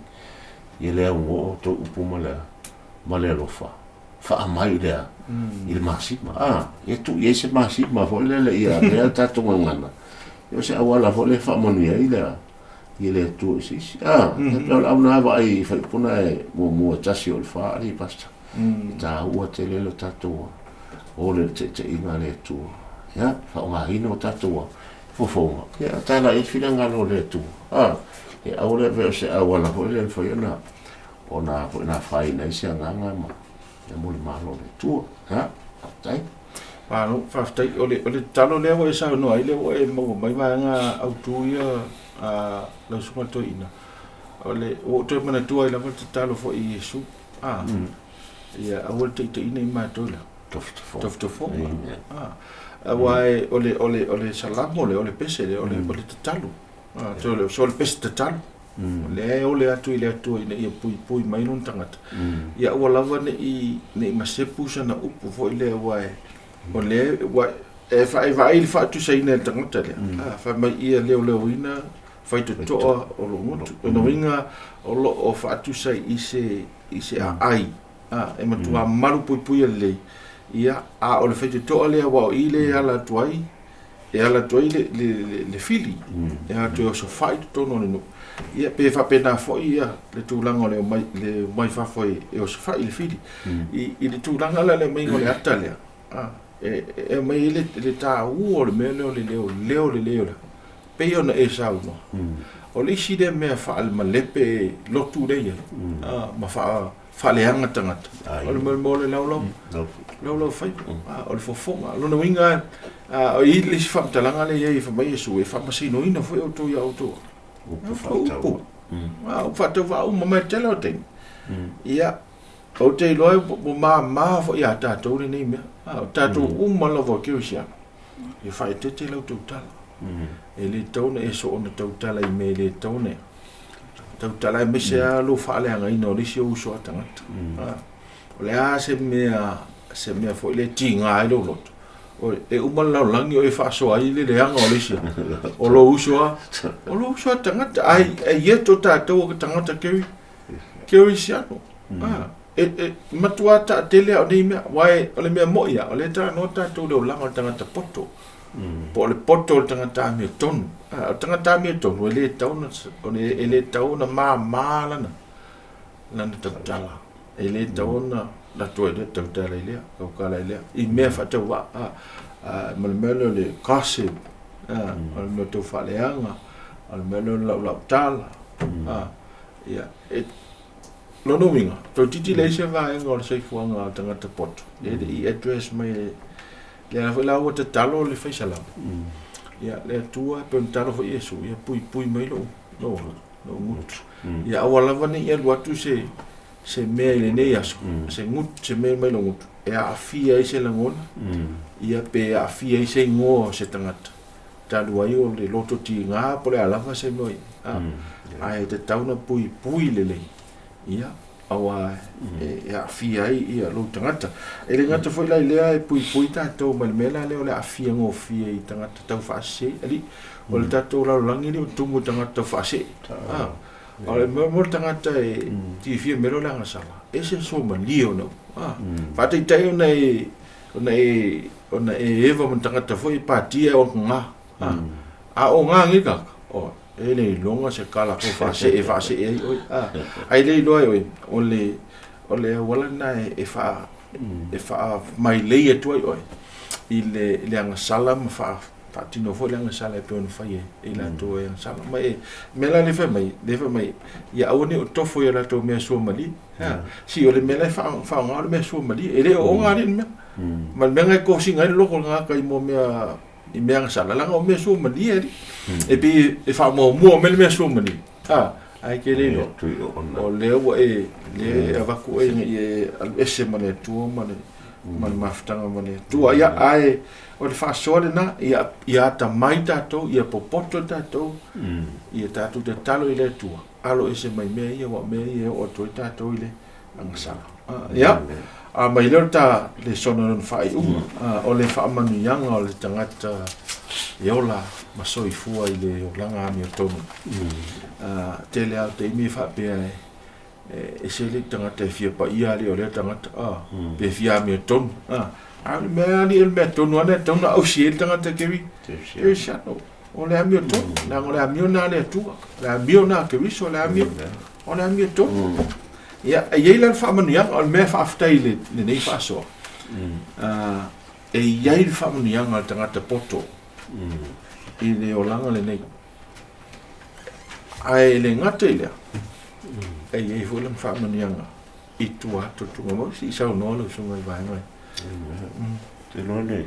ia le augo'o o tou upu ma le, ma le alofa, faamai lea i le masima, a, ia tuu i ai se masima foi lele ia avea le tatou gagana, ia o se auala foi lea e faamanuia ai le, ia le Atua i se isi, a, e pei o le au na vaai i faipuna e muamua e tasi o le fa, alii pastor. E taua tele lo tatou o le taitaiga a le Atua. Ia, faaaogaina o tatou fofoga. Ia, tala i finagalo o le Atua. Ah, e aua le avea o se auala foi lea e mafai ona ona foi na afaina ai se agaga ma ia mo le malo o le Atua. Ia, faafetai. Malo, faafetai. O le, o le tatalo lea ua e saunoa ai, lea ua e maua mai vaega autu ia a lau Susuga Toeaina. O le, ua ou toe manatua ai lava le tatalo foi i Iesu. A, ia aua le taitaiina i matou la. Tofotofoga. A, aua e, o le, o le, o le salamo lea, o le pese lea, o le, o le tatalo. A, so le, so le pese tatalo. O lea e ole atu i le Atua ina ia puipui mai lona tagata. Ia aua lava ne i, ne i masepu sana upu foi lea aua e, o lea, ua, e, fa, e vaai i le faatusaina e le tagata lea. A, fai mai ia leoleoina faitotoa o lou gutu. O lona uiga o lo o faatusa i se, i se aai, a, e matua malupuipuia lelei, ia, a o le faitotoa lea aua o i lea e ala atu ai, e ala atu ai le, le, le, le fili, e ala atu e osofai i totonu o le nuu. Ia, pe faapena foi ia le tulaga o le omai, le omai fafo e, e osofai le fili. I, i le tulaga la le aumaiga o le ata lea, a, e, e aumai ai le, le taua o le mea lea o le leoleo lelei o le Pei ona e saunoa, o le isi lea mea faalemalepe lotu lea i ai, ma faaleaga tagata, o le mea o le laulau, laulau faiva, o le fofoga. O lona uiga, o i le isi faamatalaga lea i ai, fai mai Iesu, e faamasinoina foi outou ia outou. Upu. Upu faatauvaa uma mai le tele o taimi. Ia, ou te iloa ua mama foi ia tatou lenei mea. O tatou uma lava o kerisiano, ia faaeteete la outou tala. E le tatau ona e soona tautala i mea e le tatau ona Tautala aemaise lava lou faaleagaina o le isi ou uso a tagata. O le a se mea, se mea foi lea e tiga ai lou loto, e uma le lalolagi o e faasoa ai le leaga o le isi o lou uso a, o lou uso a tagata. Ai, e ia to tatou o tagata kerisiano. E matua taatele a o nei mea, aua o le mea moi a, o lea e talanoa tatou i le olaga o le tagata poto. Po o le poto o le tagata amiotonu. O le tagata amiotonu e le tatau ona, e le tatau ona mama lana, lana tautala. E le tatau ona latou ai lea tautala i lea, tautala i lea, i mea faatauvaa. Ma le mea lea o le gossip, o le mea tau faaleaga, o le mea lea o le laulautala. Ia, e, lona uiga, toeitiiti leai se vaega o le soifuaga o le tagata poto, e le i address mai e lea foi la ua tatalo le faisalamo. Ia, le Atua, e pei ona tatalo foi Iesu, ia puipui mai lou, lou, lou gutu. Ia aua lava ne i alu atu se, se mea i lenei aso, se gutu, se mea mai lou gutu, e aafia ai se lagona, ia pe aafia ai se igoa o se tagata. Talu ai o le loto tiga po o le a lava se mea, ae tatau ona puipui lelei, ia, aua e aafia ai ia lou tagata. E le gata foi la i lea e puipui tatou mai le mea la lea o le aafia gofie i tagata taufaasese. Alii, o le tatou lalolagi lea ua tumu i tagata taufaasee. O le mea mo le tagata e fiafia mea lea o le agasala, e ese le suamalie ona upu. Faataitai ona e ona e ona e eva ma tagata foi e patia o nga. A o nga ngi kaka, o e le iloga se kala ko faasee e faasee ai oe. Ai le iloa e oe, o le o le auala lena e faa e faamailei atu ai oe i le i le agasala ma faa faatino foi le agasala e pei ona fai e i latou e agasala. Ma e mea la lea fai mai, lea fai mai, ia aua ne i o tofo i a latou mea suamalie. Si o le mea la e faaaoga o le mea suamalie. E le o oga alii le mea. Ma le mea na e kosiga ai le loko o le tagata i mo mea i mea agasala, leaga o mea suamalie alii. E pei e faamuamua mai le mea suamalie. Ae ke le iloa. O lea ua e, lea e avatu oe ina ia e alu ese ma le Atua ma le ma le mafutaga ma le Atua. Ia, ae o le faasoa lena, ia, ia atamai tatou, ia popoto tatou, ia tatou tatalo i le Atua, alo ese mai mea ia, aua o mea ia e oo atu ai tatou i le agasala. Ia, a mai lea o le ta lesona lona faaiuga, o le faamanuiaga o le tagata e ola ma soifua i le olaga amiotonu. Tele lava o taimi e faapea e ese le tagata e fia paia alii o lea tagata, pe fia amiotonu. A o le mea alii o le mea tonu lava lea e tatau ona ausi ai le tagata kerisiano. O le amiotonu, leaga o le amio lena a le Atua, o le amio lena a Keriso, o le amio, o le amiotonu. Ia, e i ai la le faamanuiaga, o le mea e faafetai i lenei faasoa, e i ai le faamanuiaga a le tagata poto i le olaga lenei. Ae le gata i lea, e i ai foi lana faamanuiaga i tua atu o le tuugamau. Se i saunoa lau susuga i vaega ia. Te iloa le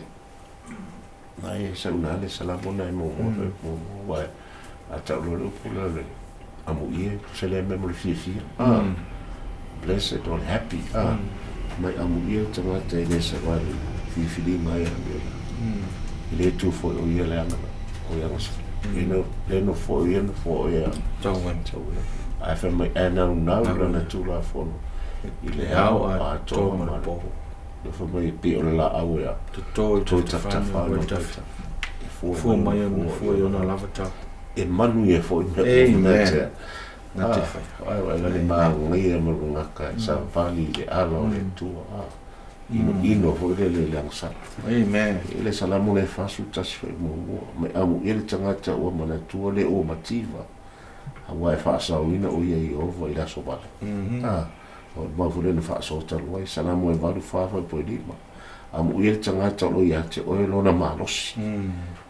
Nai e sau na le salamo nai mo mo mo mo wa a tau lo le upu le le amu ie se le me mo le fiafia ah blessed or happy ah mai amu ie tagata e le sa wa le filifili mai a me i le tu fo o ia le anga o ia ngasa e no le no fo ia no fo ia tau wen tau wen ai fa mai ana nau lana tula fono i le ao a to ma le po Le fai mai e pei o le laau e a. Toto i Toto i tafatafa ona tafa. E fua mai ona fua i ona lava tau. E manu ia foi mea uma. Amen. Na te whai. Ai wai la le maangaia ma le ngaka e savali i le ala o le Atua. Ino ino foi le le le agasala. Amen. E le salamu le 41 foi muamua. Mai amu ia le tagata ua manatua le ua mativa. Aua e faasaoina o ia Ieova i le aso vale. O le mau foi lea na faasoa talu ai, Salamo e 8, 4 faipoi 5. Amuia le tagata o lo o ia te oe lona malosi.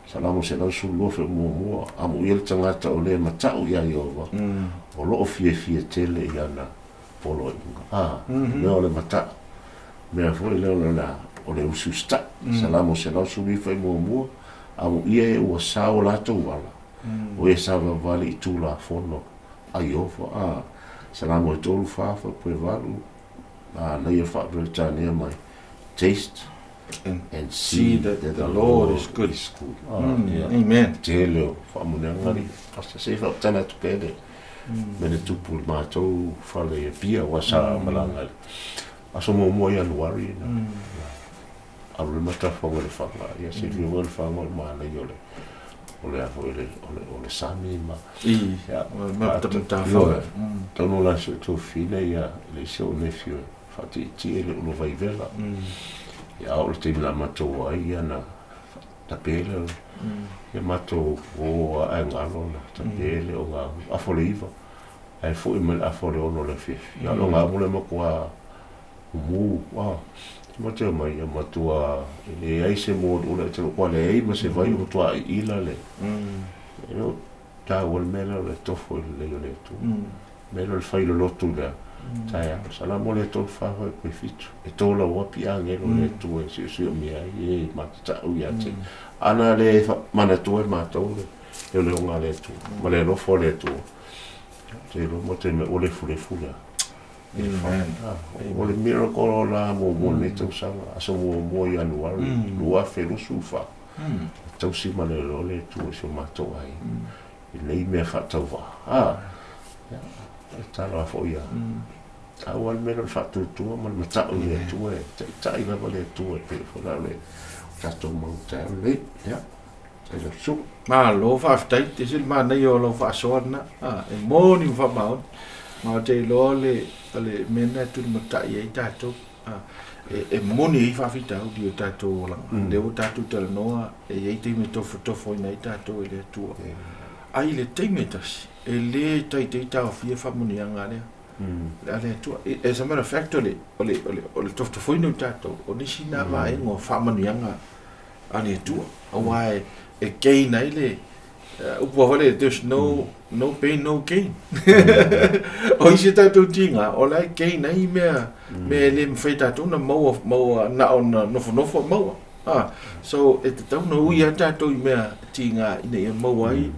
Salamo 112 faaiuga muamua, Amuia le tagata o le matau iā Ieova, o lo o fiafia tele i ana poloaiga. A, mea o le matau, mea foi lea o le, o le usiusitai. Salamo 119 faaiuga muamua, Amuia e ua sao latou ala, o e savavali i Tulafono a Ieova, a Salamo e 3, 4, faipue 8, a na ia faa-Peretania mai, Taste and see that the Lord is good. Is good. Amen. Tele o faamanuiaga alii. Pastor, se i faaputana atu pea le. Mea na tupu i le matou fale i Apia aua sa malaga i le aso muamua o Ianuari na alu ai le matafaga i Lefaga, ia silafia foi Lefaga o le manaia o le o le a foi o le o le o le sami ma ia ioe, taunuu la si ou tuafafine ia le isi ou nephew e faatietie i le ulu vaivela. Ia a oo i le taimi o le a matou o ai ia na tape lea o le ia matou o ae galo na tape le oga afa o le 9 ae foi mai le afa o le 6 o le afiafi. Ia o le ogaumu lea matua mumu matou omai ia matua e leai se moli ula ua leai ma se vai ua matua iila le e le o taua le mea lea o le tofo i le lelei o le Atua. Mea lea o le fai lolotu lea taeao Salamo le 3 4 fuaiupu e 7 e tolauapi agelo o le Atua e siosiomia ai e matatau ia te ana le manatua e matou le leoleoga a le Atua ma le alofa o le Atua. Te iloa mo te mea ua lefulefu lea. O le miracle o la muamua lenei tausaga, aso muamua Ianuari 2024. Tausi ma le iloa le Atua i si o matou aiga. I nei mea faatauvaa. Ia, e tatalo lava foi ia. Taua le mea lea o le faatuatua ma le matau i le Atua e taitai lava le Atua e pei foi la o le tatou mau taeao lenei. Ia, tai lau susuga. Malo faafetai, e ese le manaia o lau faasoa lena. E moni ma faamaoni. Ma ou te iloa o le, o le mea lena e tulimatai ai tatou. E moni ai faafitauli o tatou olaga. Lea ua tatou talanoa, e i ai taimi e tofotofoina ai tatou e le Atua. Ae i le taimi e tasi, e le taitai taofia faamanuiaga a lea. A le Atua. As a matter of fact, o le, o le, o le, o le tofotofoina o tatou, o nisi na vaega o faamanuiaga a le Atua. Aua e gain ai le, upu lava lea, there's no, no pain, no gain. O isi tatou tiga, o la e gain ai mea, mea e le mafai tatou na maua, maua na o na nofonofo e maua. So, e tatau na ui lava tatou i mea tiga ina ia maua ai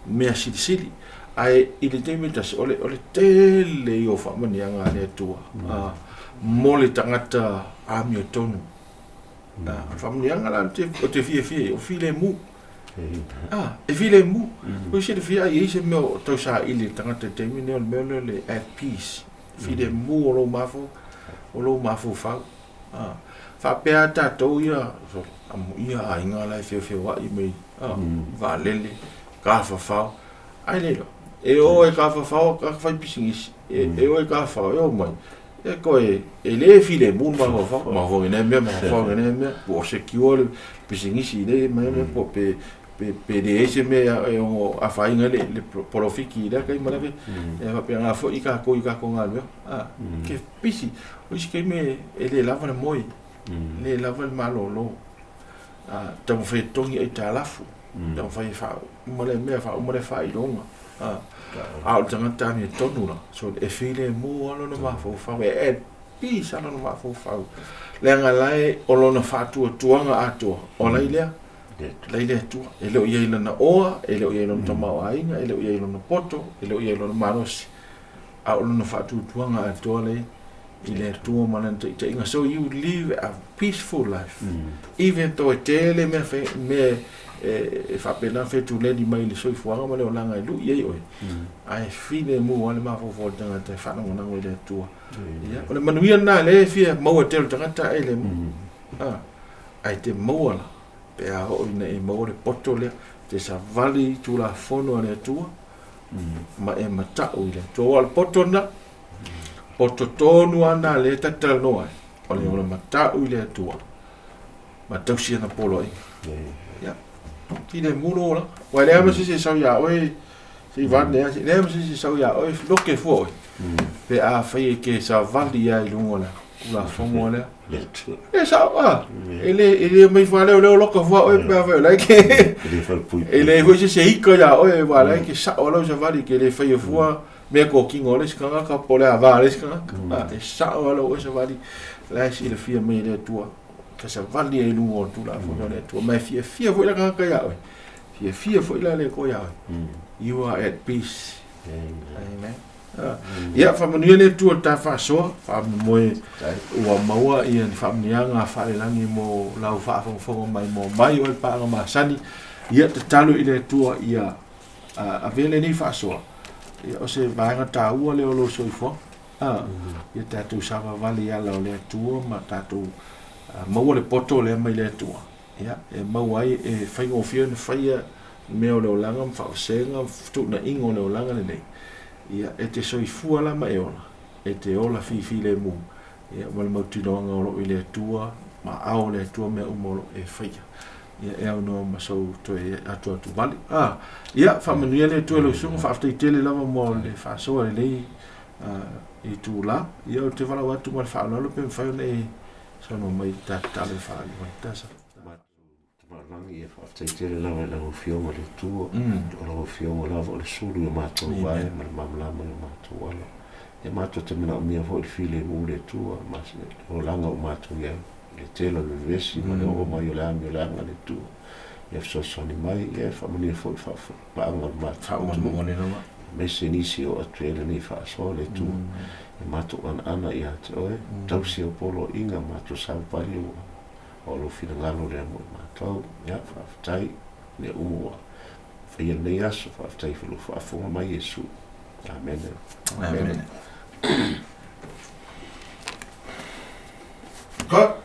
mea silisili. Ae i le taimi e tasi, o le, o le tele ia o faamanuiaga a le Atua, mo le tagata amiotonu. O le faamanuiaga la ou te fiafia i ai, o filemu. E filemu. Ua silafia a i ai se mea o tau saili e le tagata i le taimi lenei, o le mea lea o le at peace, filemu o lou mafau, o lou mafaufau. Faapea lava tatou ia, amuia aiga la e feofeoai mai vaalele, tafafao, ae le iloa. E o e tafafao tagata faipisinisi, e o e tafafao, e omai, e toe, e le filemu le mafaufau, mafaufau i lea mea, mafaufau i lea mea, po o secure le pisinisi i lea mea, po pe, pe, pe leai se mea e ono afaina ai le polofiti i lea taimi ma lea taimi. E faapena foi tatou i tatou galuega. Ke pisi, o isi taimi e le lava le moe, le lava le malolo. Taumafai e totogi aitalafu, taumafai e faauma lea mea, faauma lea faailoga. A o le tagata amiotonu la, so e filemu lava lona mafaufau, e at peace lava lona mafaufau, leaga la e o lona faatuatuaga atoa, o la i lea, la i le Atua. E le o i ai i lana oa, e le o i ai i lona tamaoaiga, e le o i ai i lona poto, e le o i ai i lona malosi, a o lona faatuatuaga atoa la i le Atua ma lana taitaiga. So you live a peaceful life. Even though e tele mea mea e faapena fetuleni mai i le soifuaga ma le olaga e lui ai oe, ae filemu lava le mafaufau o le tagata e faalagolago i le Atua. Ia, o le manuia lena lea e fia maua e tele o tagata ae le ae te maua la pe a oo ina e maua le poto lea, te savali i Tulafono a le Atua ma e matau i le Atua. Aua o le poto lena, poto tonu lava lena lea e ta te talanoa ai, o le ola matau i le Atua ma tausi ana poloaiga. Ia, filemu lou olaga. Aua e leai lava ma se isi e sau ia oe, se i vaeane lava, e leai ma se isi e sau ia oe, loke fua oe, pe afai e te savali lava i luga o le Tulafono lea. E sao a, e le, e le omai faaleoleo loka fua oe pe afai o la e ke, e leai foi se isi e ika ia oe, aua o la e ke sao lau savali, ke le faia fua mea kokino a le isi tagata po o le ava a le isi tagata. E sao lava lau oe savali, la e silafia mai e le Atua, ka savali ai i luga o le Tulafono a le Atua. Ma e fiafia foi le tagata ia oe, fiafia foi la le Atua ia oe. You are at peace. Amen. Ia, faamanuia le Atua i le ta faasoa, faamoemoe ua maua ia ni faamanuiaga faalelagi mo lau faafogafoga mai mo mai oe le paaga masani. Ia, tatalo i le Atua ia avea lenei faasoa. Ia, o se vaega taua lea o lou soifuaga. A, ia tatou savavali i ala o le Atua ma tatou maua le poto lea mai le Atua. Ia, e maua ai, e faigofie ona faia mea o le olaga ma faavasega ma fetuunaiga o le olaga lenei. Ia, e te soifua la ma e ola, e te ola fifilemu, ia, ma le mautinoaga o lo o i le Atua ma ao o le Atua mea uma o lo o e faia. Ia, e aunoa ma sou toe atuatu vale. A, ia, faamanuia le Atua i lau susuga, faafetai tele lava mo le faasoa lelei itula. Ia, ou te valaau atu ma le faaaloalo pe mafai ona e saunoa mai i le ta tatalo e faaali mai. Tasa. Tamalagi, ia faafetai tele lava i lau Afioga le Atua, o lau Afioga lava o le sulu i o matou vae ma le malamalama i o matou ala. Ia matou te manaomia foi le filemu le Atua ma se olaga ua matou i ai, le tele o le vevesi ma le oo mai o le amioleaga le Atua. Ia fesoasoani mai, ia e faamanuia foi le faafofogaaga o le matou atunuu, aemaise nisi o atu i ai lenei faasoa le Atua. Ia matou anaana ia te Oe, tausi au poloaiga, matou saupali ua O lou finagalo lea mo i matou. Ia, faafetai, mea uma ua faia lenei aso. Faafetai foi i lou faafofoga mai, Iesu. Amene. Amene. Ka.